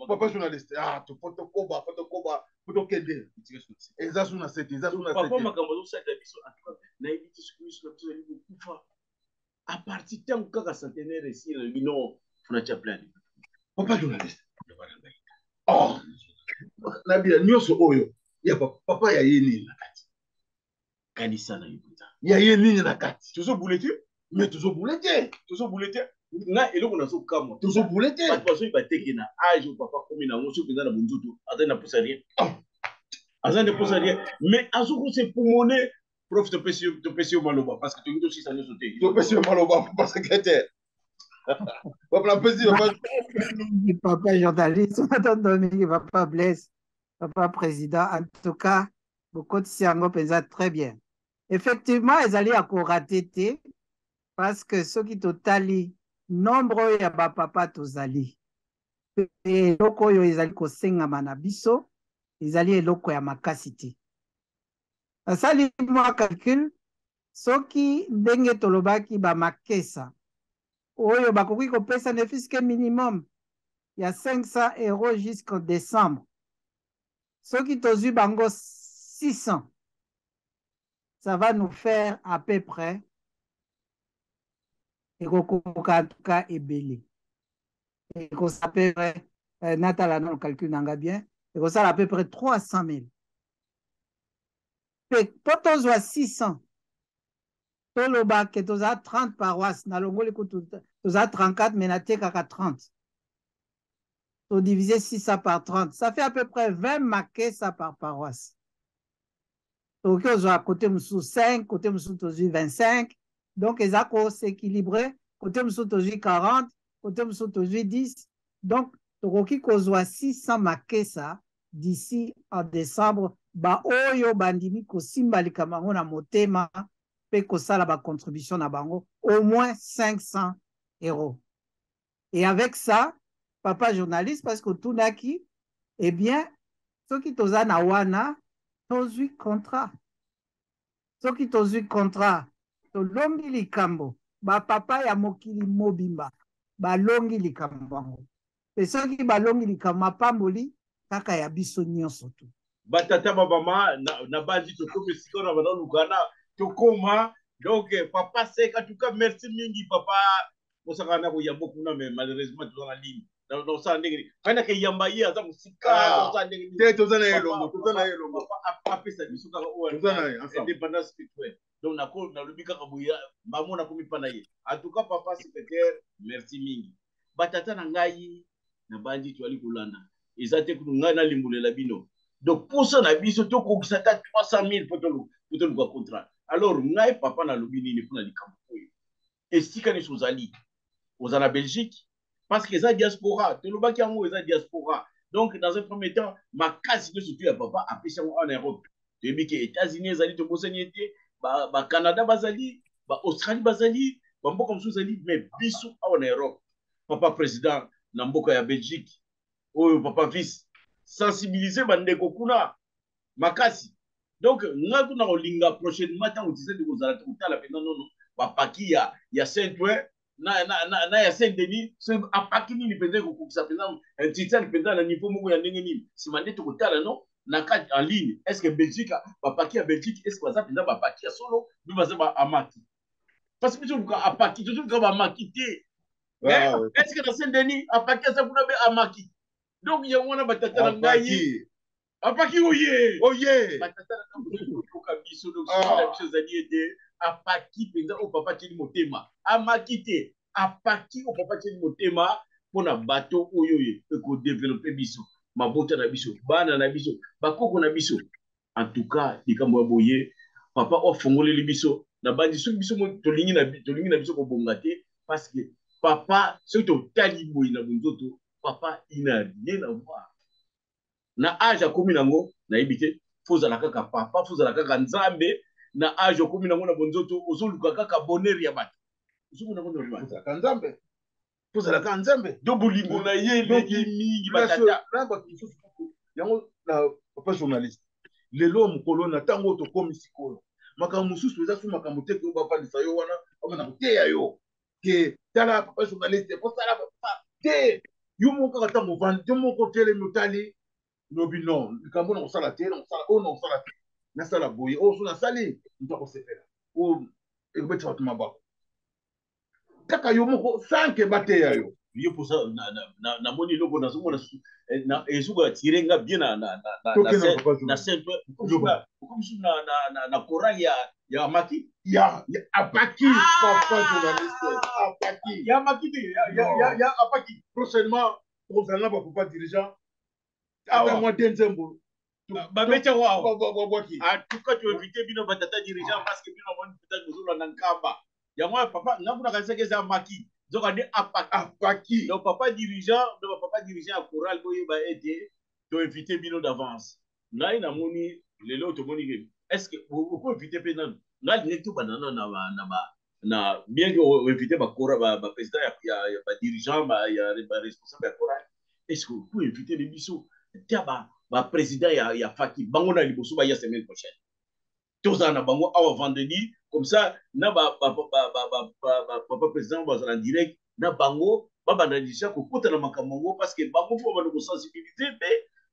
Papa journaliste, ah, po tokoba, po tokoba, po tokende, eza su na sete, eza su na papa sete. Makambo azosalela biso, en tout cas nayebi te soki miso na biso ezali kokufa à partir ntango kaka centenaire esili. Nalobi non, funa tia plein. Papa journaliste, oh, nabila nyonso oyo ya papa ya ye nini na kati? Kanisa na yo mpenza. Ya ye nini na kati? Tozobule te. Mais tozobule te. Tozobule te. Nga eloko nazokamwa, tozobule te. Bato bazoyeba teke na age oyo papa komi nango, soki mpenza na bonzoto azali na posa rien, aza nde posa rien, mais azokose pumone. Prof, topesi yo maloba parce que tolingi tosisa nyonso te. Topesi yo maloba, papa secrétaire. Papa, napesi papa. Papa journaliste, matondo mingi, papa Blaise, papa président. En tout cas bokotisi yango mpenza très bien. Effectivement, ezali ya korater te, parce que soki totali nombre oyo ya bapapa tozali, mpe eloko oyo ezali kosengama na biso ezali eloko ya makasi te. Nasali mwa calcul, soki ndenge tolobaki, bamakesa oyo bakoki kopesa ne fût-ce que minimum ya 500 euros jusqu'en décembre, soki tozwi bango 600, ça va nous faire à peu près, ekokoka en tout cas ebele, ekosala à peu près, natala nano calcul nanga bien, ekosala à peu près 300 000. Mpe mpo tozwa 600, toloba ke tozala 30 paroisse, nalongoli kutu, tozala 34, mais natie kaka 30, todivise 600 par 30, ça fait à peu près 20 makesa par paroisse. Tokoki ozwa côté mosusu 5, côté mosusu tozwi 25, donc eza koséquilibre. Côté mosusu tozwi 40, côté mosusu tozwi 10. Donc tokoki kozwa 600 makesa d'ici en décembre, baoyo bandimi kosimba likambo yango na motema mpe kosala bacontribution na bango au moins 500 euros. Et avec ça, papa journaliste, parce que otunaki, eh bien soki toza na wana, tozwi contrat. Soki tozwi contrat, tolongi likambo. Bapapa ya mokili mobimba balongi likambo yango, mpe soki balongi likambo, mapamboli kaka ya biso nyonso tu. Batata, babama na bandi, tokomi esika na banalukana tokoma. Donc papa Sek, en tout cas merci mingi, papa. Mosaka na koyambo kuna, mais malheureusement toza na ligne. Nakosala ndenge nini? Ngai nakeyamba ye, aza mosika. Nakosala ndenge nini? Te, toza na ye elongo, toza na ye elongo. Apesa biso kaka oyo toza na ye ensemble. Indépendance spirituelle. Donc nako nalobi kaka boye, bango nakomi mpa na ye. En tout cas, papa secrétaire, merci mingi. Batata na ngai, nabandi toyali kolanda, eza te kutu ngai nalimbolela bino. Donc posa na biso tokokisa ata 300 000 mpo toluka contrat. Alors ngai papa nalobi nini mpona likambo oyo? Esika nyonso ozali, oza na Belgique, parce que eza diaspora, tolobaki yango, eza diaspora. Donc dans un premier temps, makasi nyonso tu ya papa apesi yango en Europe. Toyebi ke États-Unis ezali, tobosani ete Bacanada bazali, Baaustralie bazali, bamboka mosusu ezali, mais biso awa na Europe, papa président na mboka ya Belgique oyo, papa vice, sensibiliser bandeko kuna makasi. Donc ngai kuna kolinga prochainement, ntango tisedi kozala, tokotala mpenza nono bapaki ya Saint Ouen na ya Saint Denis, soki apaki nini mpenza ekokokisa mpenza titane mpenza na niveau moko ya ndenge nini. Nsima nde tokotala no na kati en ligne, est ce que Belgique, bapaki ya Belgique, est ce que baza mpenza bapaki ya solo mpe baza baamaki? Parce que biso luka apaki, tozoluka bamaki te. Est ce que na Saint Denis apaki aza kuna mpe amaki? Donc yango wana, batata na ngai, apaki oye oye. Batata na ngai, koyoka biso. Donc soki na biso ezali ete apaki mpenza oyo papa atieli motema, amaki te, apaki oyo papa atieli motema mpona bato oyo ekodevelope biso, mabota na biso, bana na biso, bakoko na biso. En tout cas, likambo ya boye papa oyo afongoleli biso, na bandi soki biso tolingi na biso kobonga te, parce que papa, soki totali boye na bonzoto, papa il n'a rien à voir na age akomi nango. Nayebi te, fozala kaka papa, fozala kaka Nzambe. Na age okomi nango na bonzoto, ozoluka kaka bonheur ya bato, ozomona ngo normal? Ozalaka Nzambe, tozalaka Nzambe. Donc bolingo na ye eleki mingi, batata. Na bato mosusu yango na papa journaliste, lelo mokolo na ntango oyo tokomi sikoyo, makambo mosusu eza su makambo te koyo bavandisa yo wana, bamana koteya yo ke tala papa journaliste, posala te. Yo moko kaka ntango ovandi, yo moko otelemi, otali, lobi: non, likambo na kosala te, na kosala oyo, na kosala te, nasala boye, oyo so nasali, moto akosepela, oyo ekobetisa bato mabako. Kaka yo moko sans ke bateya yo. Yo mposa namoni eloko nazomona ezoka atire nga bien na saint okomi na chorale ya maki. Ya apaki, papa journaliste, apaki. Ya maki te, ya apaki. Prochainement tozala na bapapa dirigeant, ata mwa de nzembo. Babeti yango awa. Babwaki. En tout cas, toinvite bino batata dirigeant, parce que bino namoni peut-être bozolanda nkamba yango wana. Papa, nga kuna kanisaki eza maki, nzoka nde apaki. Apaki. Donc papa dirigeant, donc papa dirigeant ya chorale, boyeba ete toinvite bino d'avance. Ngai namoni lelo tomoni ke est ce que okoinvite mpe nanu? Ngai alingaki tobanda nano na bien que oinvite baprésident ya badirigeant, ya baresponsable ya chorale, est ce que okoinvite ne biso tia baprésident ya faki, bango na liboso baya semaine prochaine, tozala na bango awa vendredi, comme ça na papa président bazala direct na bango, babanda déjà kokota na makambo yango, parce que bango fo babanda kosensibilize mpe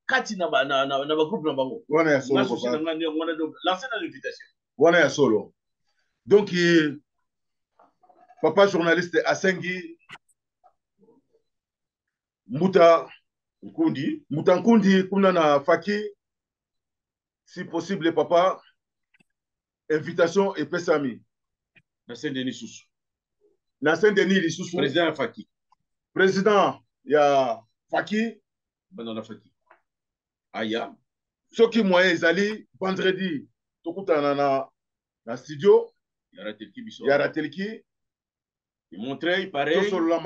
kati na bagroupe na bango. Wana ya solo. Souci na ngai nde yango wana. Donc lance na l'invitation. Wana ya solo. Donc papa journaliste asengi mbuta Nkundi. Mbuta Nkundi kuna na faki, si possible papa, invitation epesami. Na Saint Denis susu. Na Saint Denis lisusu. Président ya faki. Président ya faki. Banda na faki aya. Soki moyen ezali, vendredi tokutana na studio ya Ratelki biso. Ya Ratelki. Montreuil pareil. Tosolola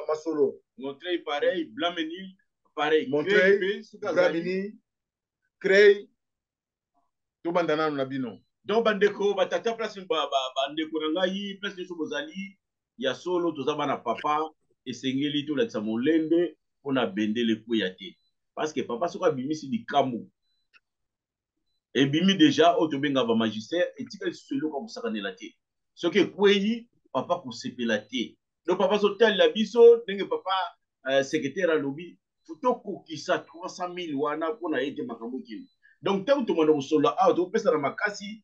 masolo. Montreuil pareil, Blameni pareil. Montreuil, Blameni, Creil, tobanda nano na bino. Donc bandeko, batata, place bandeko na ngai, place nyonso bozali, ya solo toza bana papa, esengeli tolakisa molende mpona bendele ekweya te, parce que papa soki abimisi likambo, ebimi deja oyo tobenga bamagistère, etikali lisusu eloko ya kosakanela te. Soki ekweyi, papa kosepela te. Donc papa azotalela biso ndenge papa secrétaire alobi, tokokisa 300 000 wana mpona ete makambo ekende. Donc ntango tomanda kosolola awa, tokopesana makasi,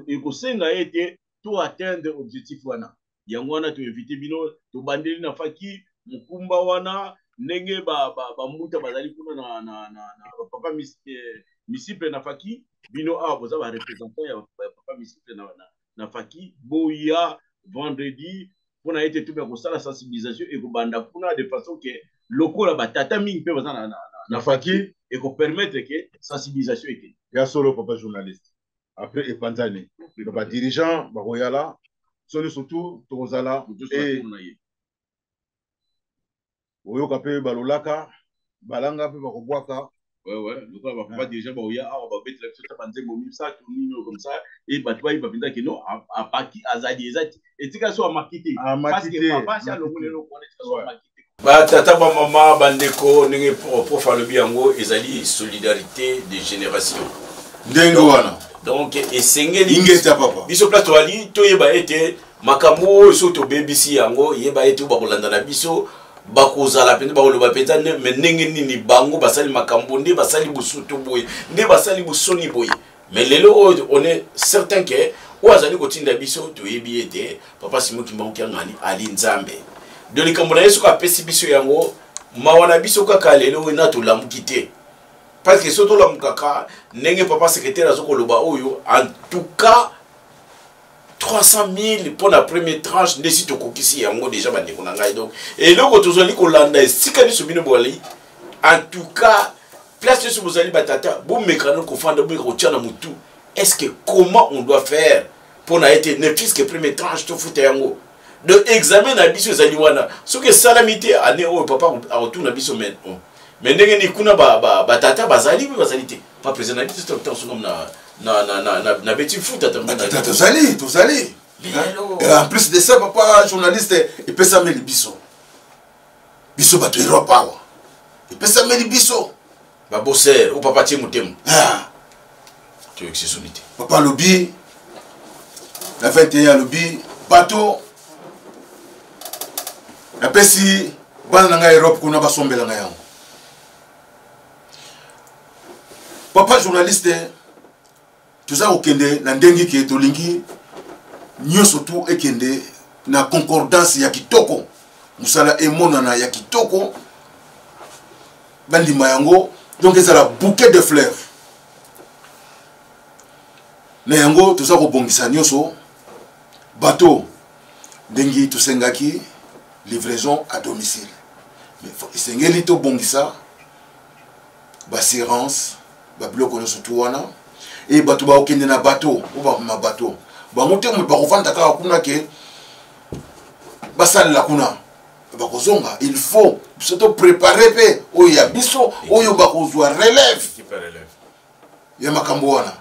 ekosenga ete to atteindre objectif wana. Yango wana toinvite bino, tobandeli na faki mokumba wana. Ndenge bambuta bazali kuna na, na, na, na papa Misiple na Faki, bino awa boza ba représentant ya papa Misiple na Faki, boya vendredi mpona ete tobe kosala sensibilisation ekobanda kuna de façon que lokola batata mingi mpe baza na Faki, ekopermettre ke sensibilisation ekende. Ya solo, papa journaliste, après epanzani badirigeant bakoyala soni, surtout tokozala oyoka mpe balolaka balanga mpe bakobwaka. Ouais, lokola bapapa dirigeant baoya awa, babetela biso ta banzembo misato nini oyo comme ça, e bato bayeba mpenza ke no apaki azali eza etika so amaki te, parce que papa asi alongoli eloko wana, etika so amaki te. Batata, bamama, bandeko, ndenge prof alobi yango, ezali solidarité de génération. Ndenge wana. Donc esengeli ingeta, papa. Biso place toali, toyeba ete makambo oyo soki tobebisi yango, yeba ete oyo bakolanda na biso bakozala mpenza, bakoloba mpenza me ndenge nini bango basali makambo, nde basali bosutu boye, nde basali bosoni boye. Mais lelo oyo, on est certain ke oyo azali kotinda biso, toyebi ete papa Simon Kimbangu Kiangani ali Nzambe. De likambo na ye, soki apesi biso yango, mawa na biso kaka lelo oyo na tolamuki te, parce que soki tolamukaka ndenge papa secrétaire azokoloba oyo, en tout cas 300 000 mpo na première tranche nde si tokokisi yango déjà. Bandeko na ngai, donc eloko tozali kolanda, esika nyonso bino bozali, en tout cas place nyonso bozali, batata, bomeka no kofanda, bomeka kotia na motu est ce que comment on doit faire mpo na ete ne fût que première tranche tofuta yango. Donc examen na biso ezali wana. Soki esalami te année oyo, papa akotuna biso: mais oh, mais ndenge nini kuna batata bazali mpe bazali te? Pa président na biso ntango na beti futa. Tozali, tozali. En plus de ça, papa journaliste, epesameli biso, biso bato Europe awa, epesameli biso. Baboser o papa tie motema, toyokisi soni te. Papa alobi na 21, alobi bato napesi bana na ngai Europe kuna basombela ngai yango. Papa journaliste, toza kokende na ndenge ke tolingi nyonso tu ekende na concordance ya kitoko, mosala emonana ya kitoko, bandima yango. Donc ezala bouquet de fleurs na yango. Toza kobongisa nyonso bato ndenge tosengaki livraison à domicile, mais esengeli tobongisa baassurance, babiloko nyonso tu wana. E bato bakokende na bato oyo bakoma bato bango te, moto bakovanda kaka kuna ke basalela kuna, bakozonga. Il faut biso toprépare mpe oyo ya biso, oyo bakozwa relève ya makambo wana,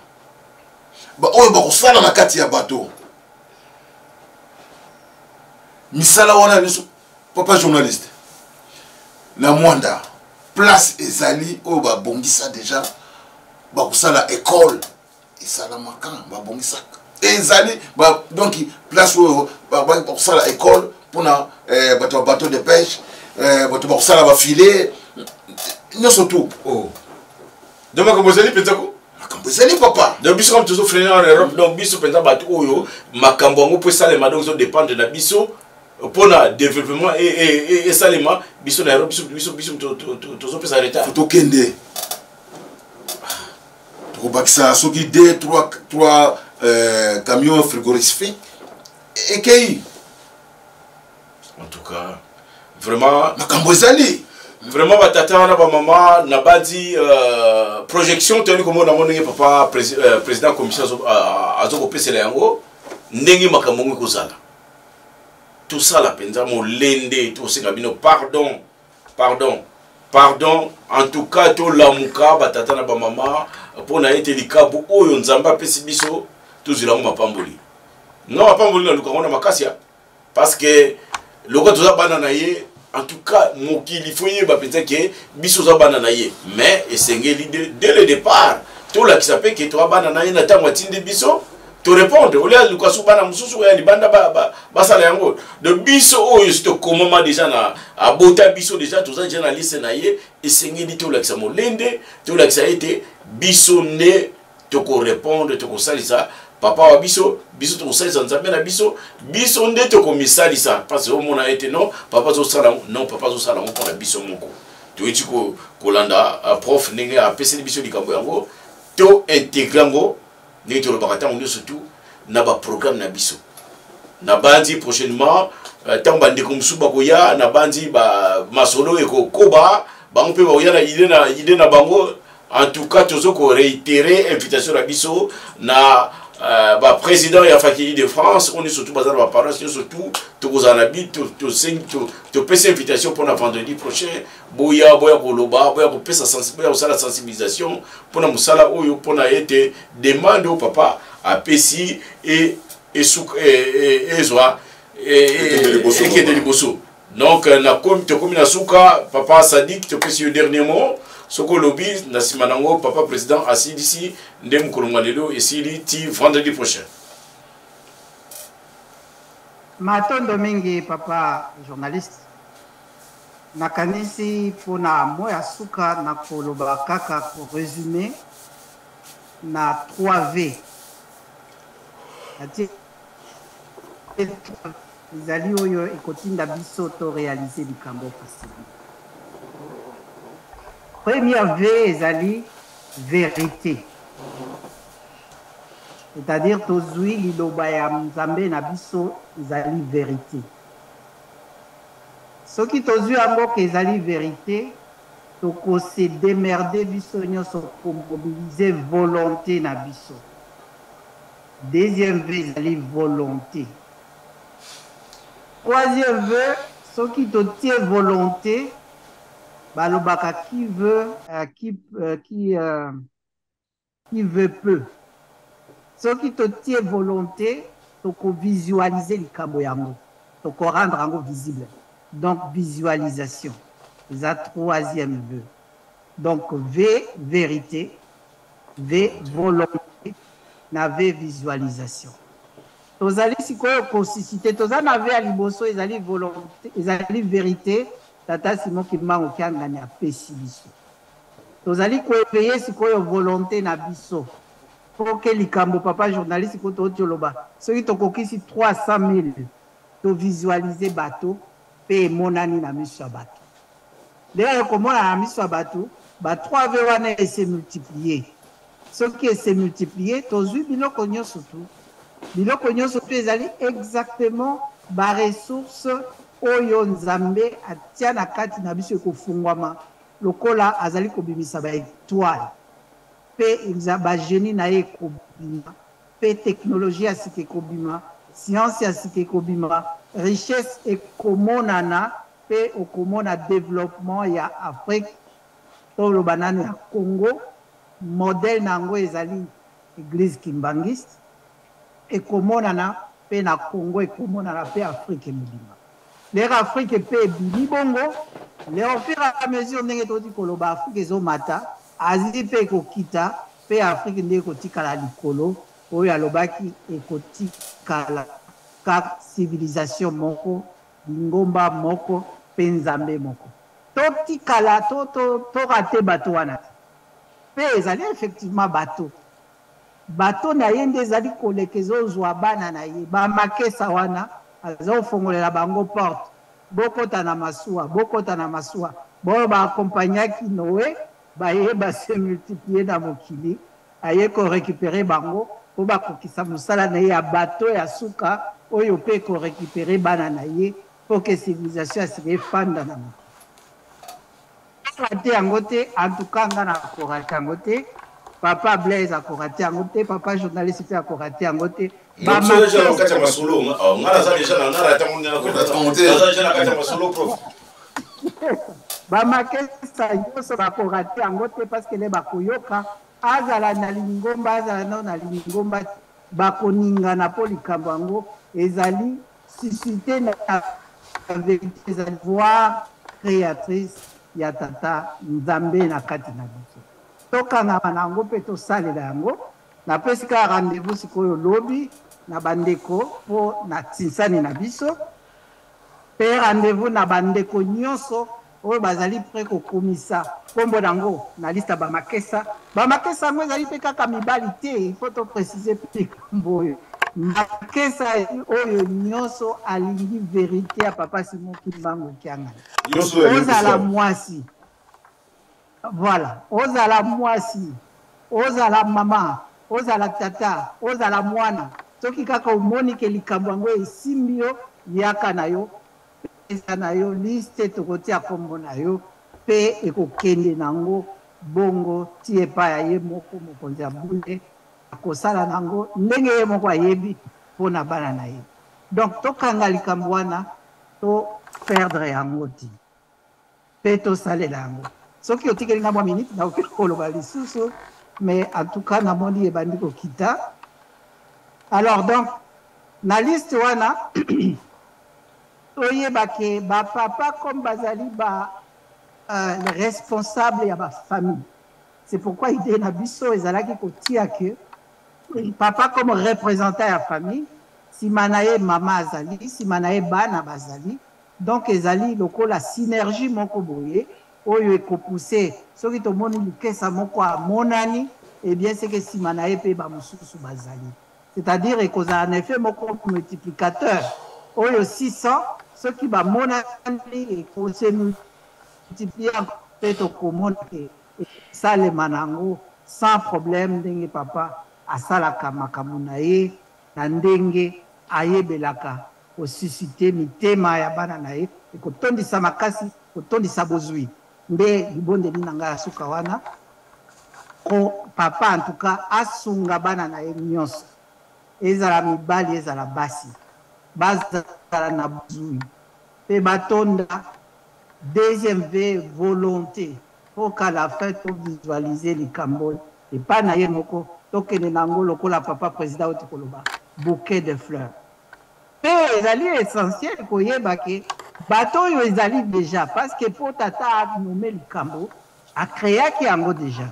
oyo bakosala na kati ya bato misala wana nyonso. Papa journaliste, na Mwanda place ezali oyo babongisa déjà, bakosala école esalamaka, babongisaka ezali donc place oyo bakosala école mpona bato ya bateau de pêche, bato bakosala bafilet nyonso tu. Oh. Donc makambo ezali mpenza ko Makambo ezali, papa. Donc biso comme tozofrene en Europe, donc biso mpenza bato oyo makambo yango mpo esalema, donc ezodépendre na biso mpona développement esalema. Biso na Europe, biso tozopesa retard. Tokende tokobakisa soki 2 3 3 camion frigorifique ekei. En tout cas, vraiment makambo ezali. Vraiment, batata wana, bamama, na badi projection toyali komona yango ndenge papa président commission azokopesela yango, ndenge makambo yango ekozala. Tosala mpenza molende, tosenga bino pardon, pardon, pardon. En tout cas tolamuka, batata na bamama, mpona ete likabu oyo Nzambe apesi biso, tozwela yango mapamboli. Nga mapamboli naluka yango na makasi ya, parce que lokola toza bana na ye, en tout cas mokili fo yeba mpenza ke biso oza bana na ye. Mais esengeli dès le départ tolakisa mpe ke toza bana na ye. Na ntango atindi biso, torépondre olia luka so bana mosusu oya libanda basala yango. Donc biso oyo si tokomama déjà na abota biso déjà, toza déjà na liste na ye. Esengeli tolakisa molende, tolakisa ete biso nde tokorépondre, tokosalisa. Papa wa biso, biso tokosalisa Nzambe na biso, biso nde tokomisalisa. Parce que omona ete non, papa azosala, non, papa azosala yango mpona biso moko. Toyeti kolanda prof ndenge apeseli biso likambo yango, to integre yango ndenge tolobaka ntango nyonso tu na baprogramme na biso. Nabanzi prochainement ntango bandeko mosusu bakoya, nabanzi masolo ekokoba, bango mpe bakoya na idée na idée na bango. En tout cas, tozo ko réitérer invitation na biso na ba président ya Faculté de France, on est surtout bazana ba paroisse surtout tokozala na bi to to to to pesa invitation pour na vendredi prochain, boya boya koloba, boya kopesa sens, boya kosala sensibilisation pour na musala oyo, pour na ete demande au papa apesi et ezwa ekende liboso. Donc nakomi, tokomi na suka. Papa Sadik, topesi yo dernier mot, soki olobi na nsima nango papa président asilisi nde mokolo mwa lelo esili ti vendredi prochain. Matondo mingi, papa journaliste. Nakanisi mpona mo ya suka na koloba kaka koresume na 3V. Natie ezali oyo ekotinda biso to réaliser likambo facilement. Première V ezali vérité, c'est-à-dire tozwi liloba ya Nzambe na biso ezali vérité. Soki tozwi yango ke ezali vérité, tokose démerder biso nyonso komobilize volonté na biso. Deuxième V ezali volonté. Troisième V, soki totie volonté, balobaka qui veut, qui veut peut. Soki totie volonté, tokovisualiser likambo yango, tokorendre yango visible. Donc visualisation eza troisième V. Donc V vérité, V volonté na V visualisation. Tozali sikoyo kosuscite, toza na V ya liboso ezali volonté, ezali vérité, tata Simon Kimbangu Kiangani apesi biso. Tozali koeveye sikoyo volonté na biso po ke likambo papa journaliste ko tooti oloba, soki tokokisi 300 000 tovisualize bato mpe emonani na miso ya bato. Ndenge ekomona na miso ya bato, ba 3V wana ese multiplier. Soki ese multiplier, tozwi biloko nyonso tu. Biloko nyonso tu ezali exactement ba ressources oyo Nzambe atia na kati na biso ekofungwama lokola azali kobimisa ba étoile mpe ba génie na ye ekobima, mpe technologie ya sika ekobima, science ya sika ekobima, richesse ekomonana, mpe okomona développement ya Afrique, toloba nanu ya Congo, modèle na yango ezali église kimbangiste, ekomonana mpe na Congo, ekomonana mpe Afrique mobimba. Lere Afrique mpe ebimi bongo, le au fur et à mesure ndenge toti koloba Afrique ezomata, Asie mpe ekokita, mpe Afrique nde ekotikala likolo, oyo alobaki ekotikala ka civilisation moko, lingomba moko mpe Nzambe moko. Totikala to to to rate bato wana te. Mpe ezali effectivement bato. Bato na ye nde ezali koleka, ezozwa bana na ye bamakesa wana, azofongolela bango porte, bokota na masuwa, bokota na masuwa. Baoyo baakompagnaki Noe baye base multiplier na mokili, aye korécupérer bango mpo bakokisa mosala na ye ya bato ya suka oyo mpe korécupérer bana na ye mpo ke civilisation ya sika efanda na mokili. Rate yango te, en tout cas nga na korate yango te, papa Blaise akorate yango te, papa journaliste mpe akorate yango te. Biso déjà na kati ya masolo, nga naza déjà na nga rate yango, naza déjà na kati ya masolo, prof. Bamakesa nyonso bakorate yango te, parce que le bakoyoka, azala na lingomba, azala nao na lingomba, bakoningana mpo likambo yango ezali suscité na vérité, ezali voir créatrice ya tata Nzambe na kati na biso. Tokangama na yango mpe tosalela yango. Napesi kaka rendez-vous sikoyo lobi na bandeko mpo na tinsani na biso, mpe rendez-vous na bandeko nyonso oyo bazali prêt kokomisa nkombo na yango na liste ya bamakesa. Bamakesa yango ezali mpe kaka mibali te, il faut to préciser mpe likambo oyo. Makesa oyo nyonso alingi verite ya papa Simon Kimbangu Kiangani. Ozala mwasi, voilà, ozala mwasi, ozala mama, ozala tata, ozala mwana, soki kaka omoni ke likambo yango esimbi yo, yaka na yo, pesa na yo liste, tokotia kombo na yo pe ekokende nango bongo ti epai ya ye moko mokonzi ya bule, akosala nango ndenge ye moko ayebi mpo na bana na ye. Donc tokanga likambo wana, to perdre yango te pe tosalela yango. Soki otikeli nga mwa minute, nakoki koloba lisusu, mais en tout cas namoni ebandi kokita. Alors donc na liste wana toyeba ke ba papa comme bazali ba responsable ya ba famille. C'est pourquoi idée na biso ezalaki kotia ke papa comme représentant ya famille, sima na ye mama azali, sima na ye bana bazali. Donc ezali lokola synergie moko boye oyo ekopousse soki tomoni likesa moko amonani, eh bien c'est que sima na ye pe ba mosusu bazali. C'est-à-dire ekozala na effet moko multiplicateur oyo 600 soki bamonani ekose multiplier pe tokomona ke esalema nango sans problème ndenge papa asalaka makambo na ye na ndenge ayebelaka ko susciter mitema ya bana na ye, ekotondisa makasi, kotondisa bozwi. Nde libondeli na ngai ya suka wana, ko papa en tout cas asunga bana na ye nionso, ezala mibali ezala basi, bazala na bozwi pe batonda. Deuxième V, volonte, po qu'à la fin to visualiser likambo epa na ye moko, tokende na yango lokola papa president auti koloba, bouquet de fleurs. Pe ezali essentiel koyeba ke bato oyo ezali dejà, parce que po tata a nomme likambo, a creaki yango dejà.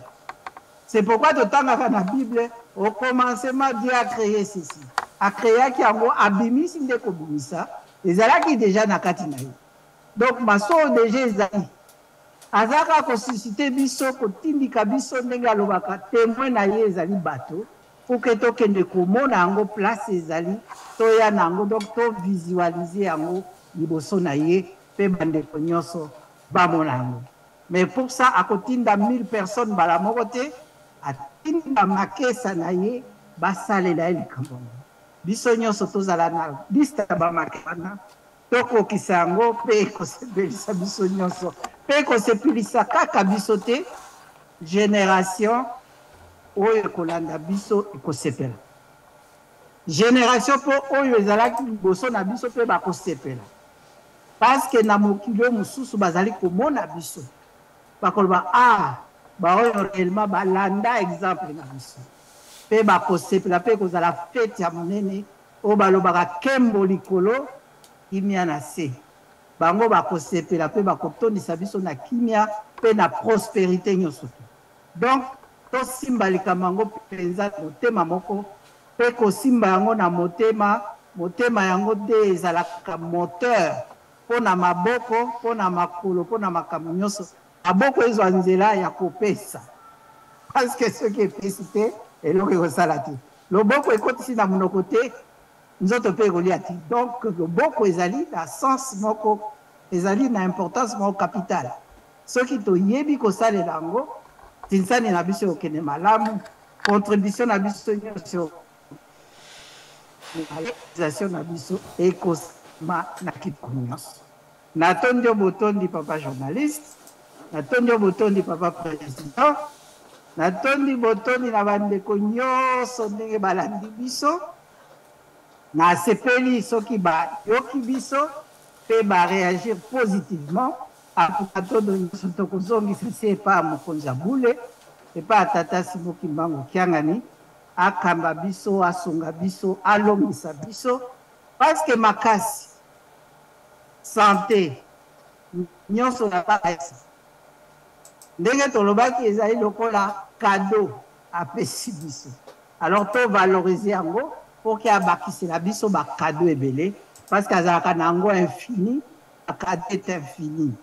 C'est pourquoi totangaka na Bible, au commencement Dieu a cree ceci. A creaki yango, abimisi nde kobimisa, ezalaki dejà na kati na ye. Donc maso dejà ezali. Aza kaka ko susciter biso, kotindika biso ndenge alobaka, temoin na ye ezali bato, pour que tokende komona yango place ezali, toya na yango, donc to visualiser yango liboso na ye pe bandeko nyonso bamona yango. Mais pour ça akotinda 1000 personnes mbala moko te, atinda makesa na ye basalela ye likambo yango. Biso nyonso tozala na liste ya ba makesa wana, tokokisa yango pe ekosepelisa biso nyonso, pe ekosepelisa kaka biso te, generation oyo ekolanda biso ekosepela, generation po oyo ezalaki liboso na biso pe bakosepela, parce que na mokili oyo mosusu bazali komona biso, bakoloba ah, baoyo réellement balanda exemple na biso, pe bakosepela, pe ekozala fete ya monene oyo balobaka kembo likolo, kimia na se. Bango bakosepela pe bakotondisa biso na kimia pe na prosperite nyonso tu. Donc tosimba likambo yango penza na motema moko pe kosimba yango na motema, motema yango nde ezalaka moteur po na maboko, po na makolo, po na makambo nyonso. Maboko ezwa nzela ya kopesa parce que soki epesi te eloko ekosala te. Loboko ekotisi na monoko te, nzoto pe ekolia te. Donc loboko ezali na sens moko, ezali na importance moko capitale. Soki toyebi kosalela yango, tinsani na biso ekokende malamu, contribution na biso nyonso, realisation na biso ekosalema na kitoko nyonso. Natondi yo botondi papa journaliste, natondi yo botondi papa president, natondi botondi na bandeko nyonso ndenge balandi biso. Nasepeli soki bayoki biso pe ba reagir positivement. Matondo nyonso tokozongisa se epai ya mokonzi ya bule, epai ya tata Simon Kimbangu Kiangani, akamba biso, asunga biso, alongisa biso, parce que makasi, sante, nyonso ya basi, ndenge tolobaki ezali lokola cadeau apesi biso. Alors to valoriser yango pour que abakisela biso ba cadeau ebele, parce que azalaka na yango infini, ba cadeau est infini.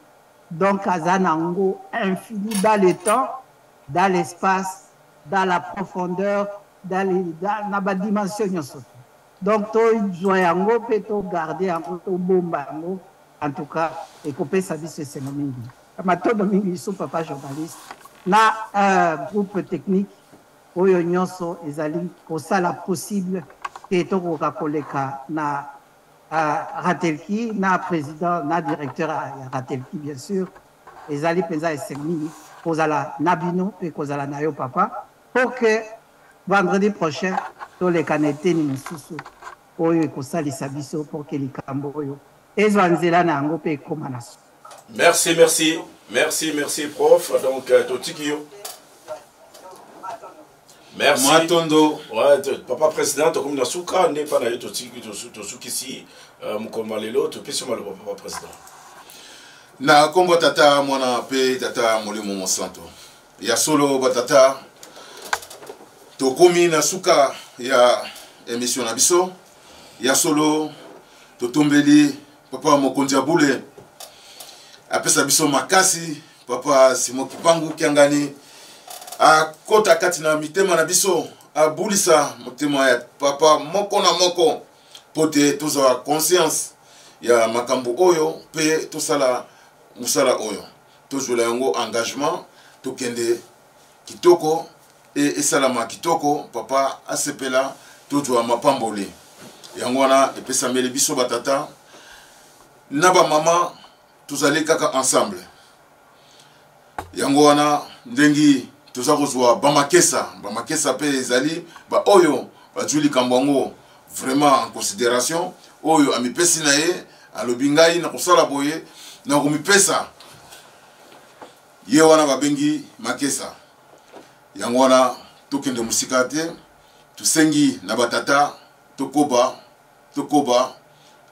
Donc aza na yango infini dans le temps, dans l'espace, dans la profondeur, dans les, dans, na badimension nyonso. Donc tozwa yango mpe togarde yango, tobomba yango. En tout cas ekopesa biso esengo mingi. Matondo mingi biso papa journaliste na groupe technique oyo nyonso ezali kosala possible te tokoka koleka na Ratelki, na président na directeur ya Ratelki bien sûr. Ezali mpenza esengo mingi kozala na bino mpe kozala na yo papa, pour que vendredi prochain toleka na eteni mosusu oyo ekosalisa biso pour que likambo oyo ezwa nzela na yango mpe ekóma na suka. Merci, merci, merci, merci prof. Donc totiki yo. Merci. Matondo. Ouais, papa président, tokomi na suka nde pa na yo totiki tosukisi mokolo mwa lelo, topesi maloba papa président. Na kombo tata mwana pe tata molimo mosanto. Ya solo batata, tokomi na suka ya émission na biso. Ya solo totombeli papa mokonzi ya bule apesa biso makasi, papa Simon Kipangu Kiangani akota kati na mitema na biso, abulisa motema ya papa moko na moko po te tozwa conscience ya makambo oyo pe tosala mosala oyo, tozwela yango engagement, tokende kitoko e esalama kitoko, papa asepela, tozwa mapamboli. Yango wana epesameli biso batata na bamama, tozali kaka ensemble. Yango wana ndenge toza kozwa bamakesa, bamakesa mpe ezali baoyo bazwi likambo yango vraiment en considération, oyo amipesi na ye, alobi ngai nakosala boye, nakomipesa ye, wana babengi makesa. Yango wana tokende mosika te, tosengi na batata tokoba, tokoba.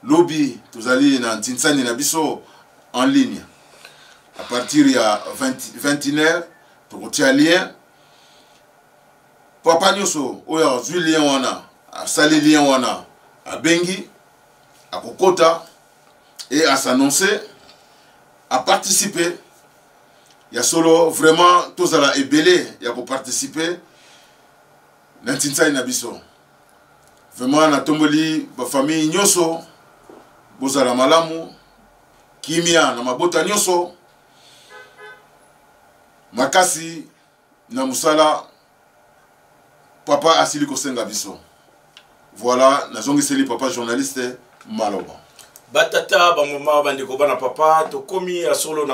Lobi tozali na ntinsani na biso en ligne à partir ya 21h, tokotia lien. Papa nyonso oyo azwi lien wana, asali lien wana, abengi, akokota et as'annoncer, aparticiper. Ya solo vraiment tozala ebele ya koparticiper na ntinsani na biso. Vraiment natomboli bafamille nyonso, bozala malamu, kimia na mabota nyonso, makasi na mosala papa asili kosenga biso. Voilà, nazongiseli papa journaliste maloba. Batata, bamama, bandeko, bana papa, tokomi ya solo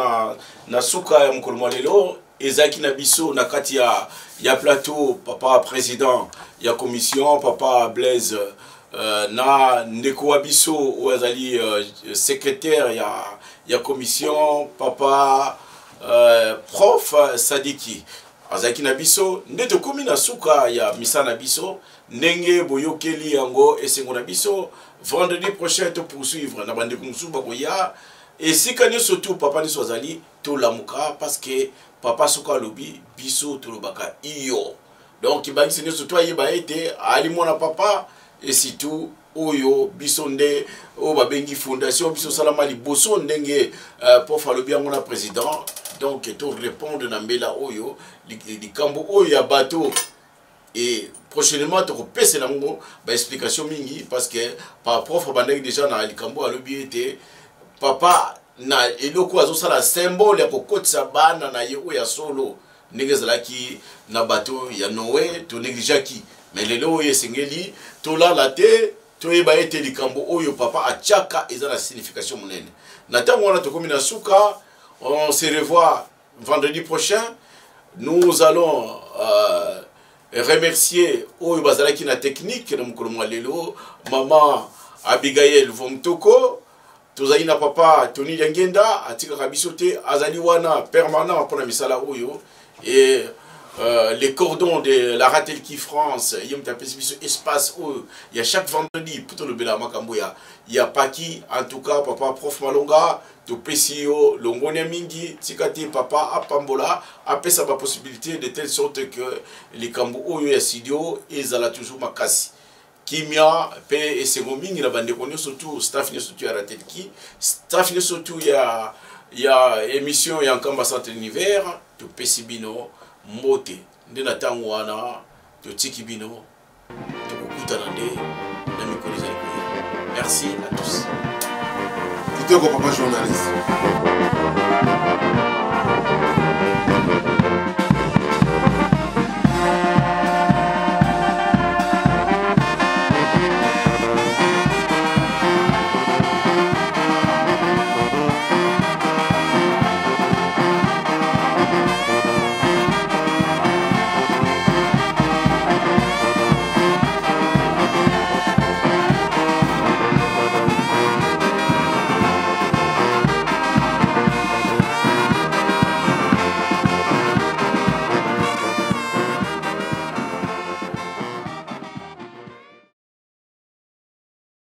na suka ya mokolo mwa lelo. Ezalaki na biso na kati ya plateau papa président ya commission, papa Blaise, na ndeko wa biso oyo azali secrétaire ya commission, papa prof Sadiki azalaki na biso. Nde tokomi na suka ya misala na biso ndenge boyokeli yango, esengo na biso. Vendredi prochain to poursuivre na bandeko mosusu bakoya. Esika nyonso tu papa nyonso azali, tolamuka, parce que papa soki alobi, biso tolobaka iyo. Donc bangisi nyonso to ayeba ete ali mwana papa, et surtout oyo biso nde oyo babengi fondation biso osalama liboso ndenge prof alobi yango na président. Donc to répondre na mbela oyo likambo oyo ya bato, et prochainement tokopesela yango baexplication mingi, parce que par prof abandaki déjà na likambo, alobi ete papa na eloko azosala symbole ya kokotisa bana na ye oyo ya solo ndenge ezalaki na bato ya Noé, tonégligeaki. Mais lelo oyo esengeli tolala te, toyeba ete likambo oyo papa atiaka eza na signification monene. Na ntango wana tokomi na suka. On se revoit vendredi prochain. Nous allons remercier oyo bazalaki na technique na mokolo mwa lelo, mama Abigail Vomtoko. Tozali na papa Tony Liangenda, atikaka biso te, azali wana permanent mpona misala oyo. Et les cordons de la Ratelki France, ye moto apesi biso espace oyo ya chaque vendredi po tolobela makambo ya paki. En tout cas papa prof Malonga, topesi yo longonia mingi. Tika te papa apambola, apesa bapossibilité de telle sorte que likambo oyo ya studio ezala toujours makasi. Kimia mpe esengo mingi na bandeko nyonso tu, staff nyonso tu ya Ratelki, staff nyonso tu ya Ya émission ya Nkamba Centre Univers, topesi bino mbote nde na ntango wana totiki bino, tokokutana nde na mikolo ezali koya. Merci à tous. Kitoko, papa journaliste.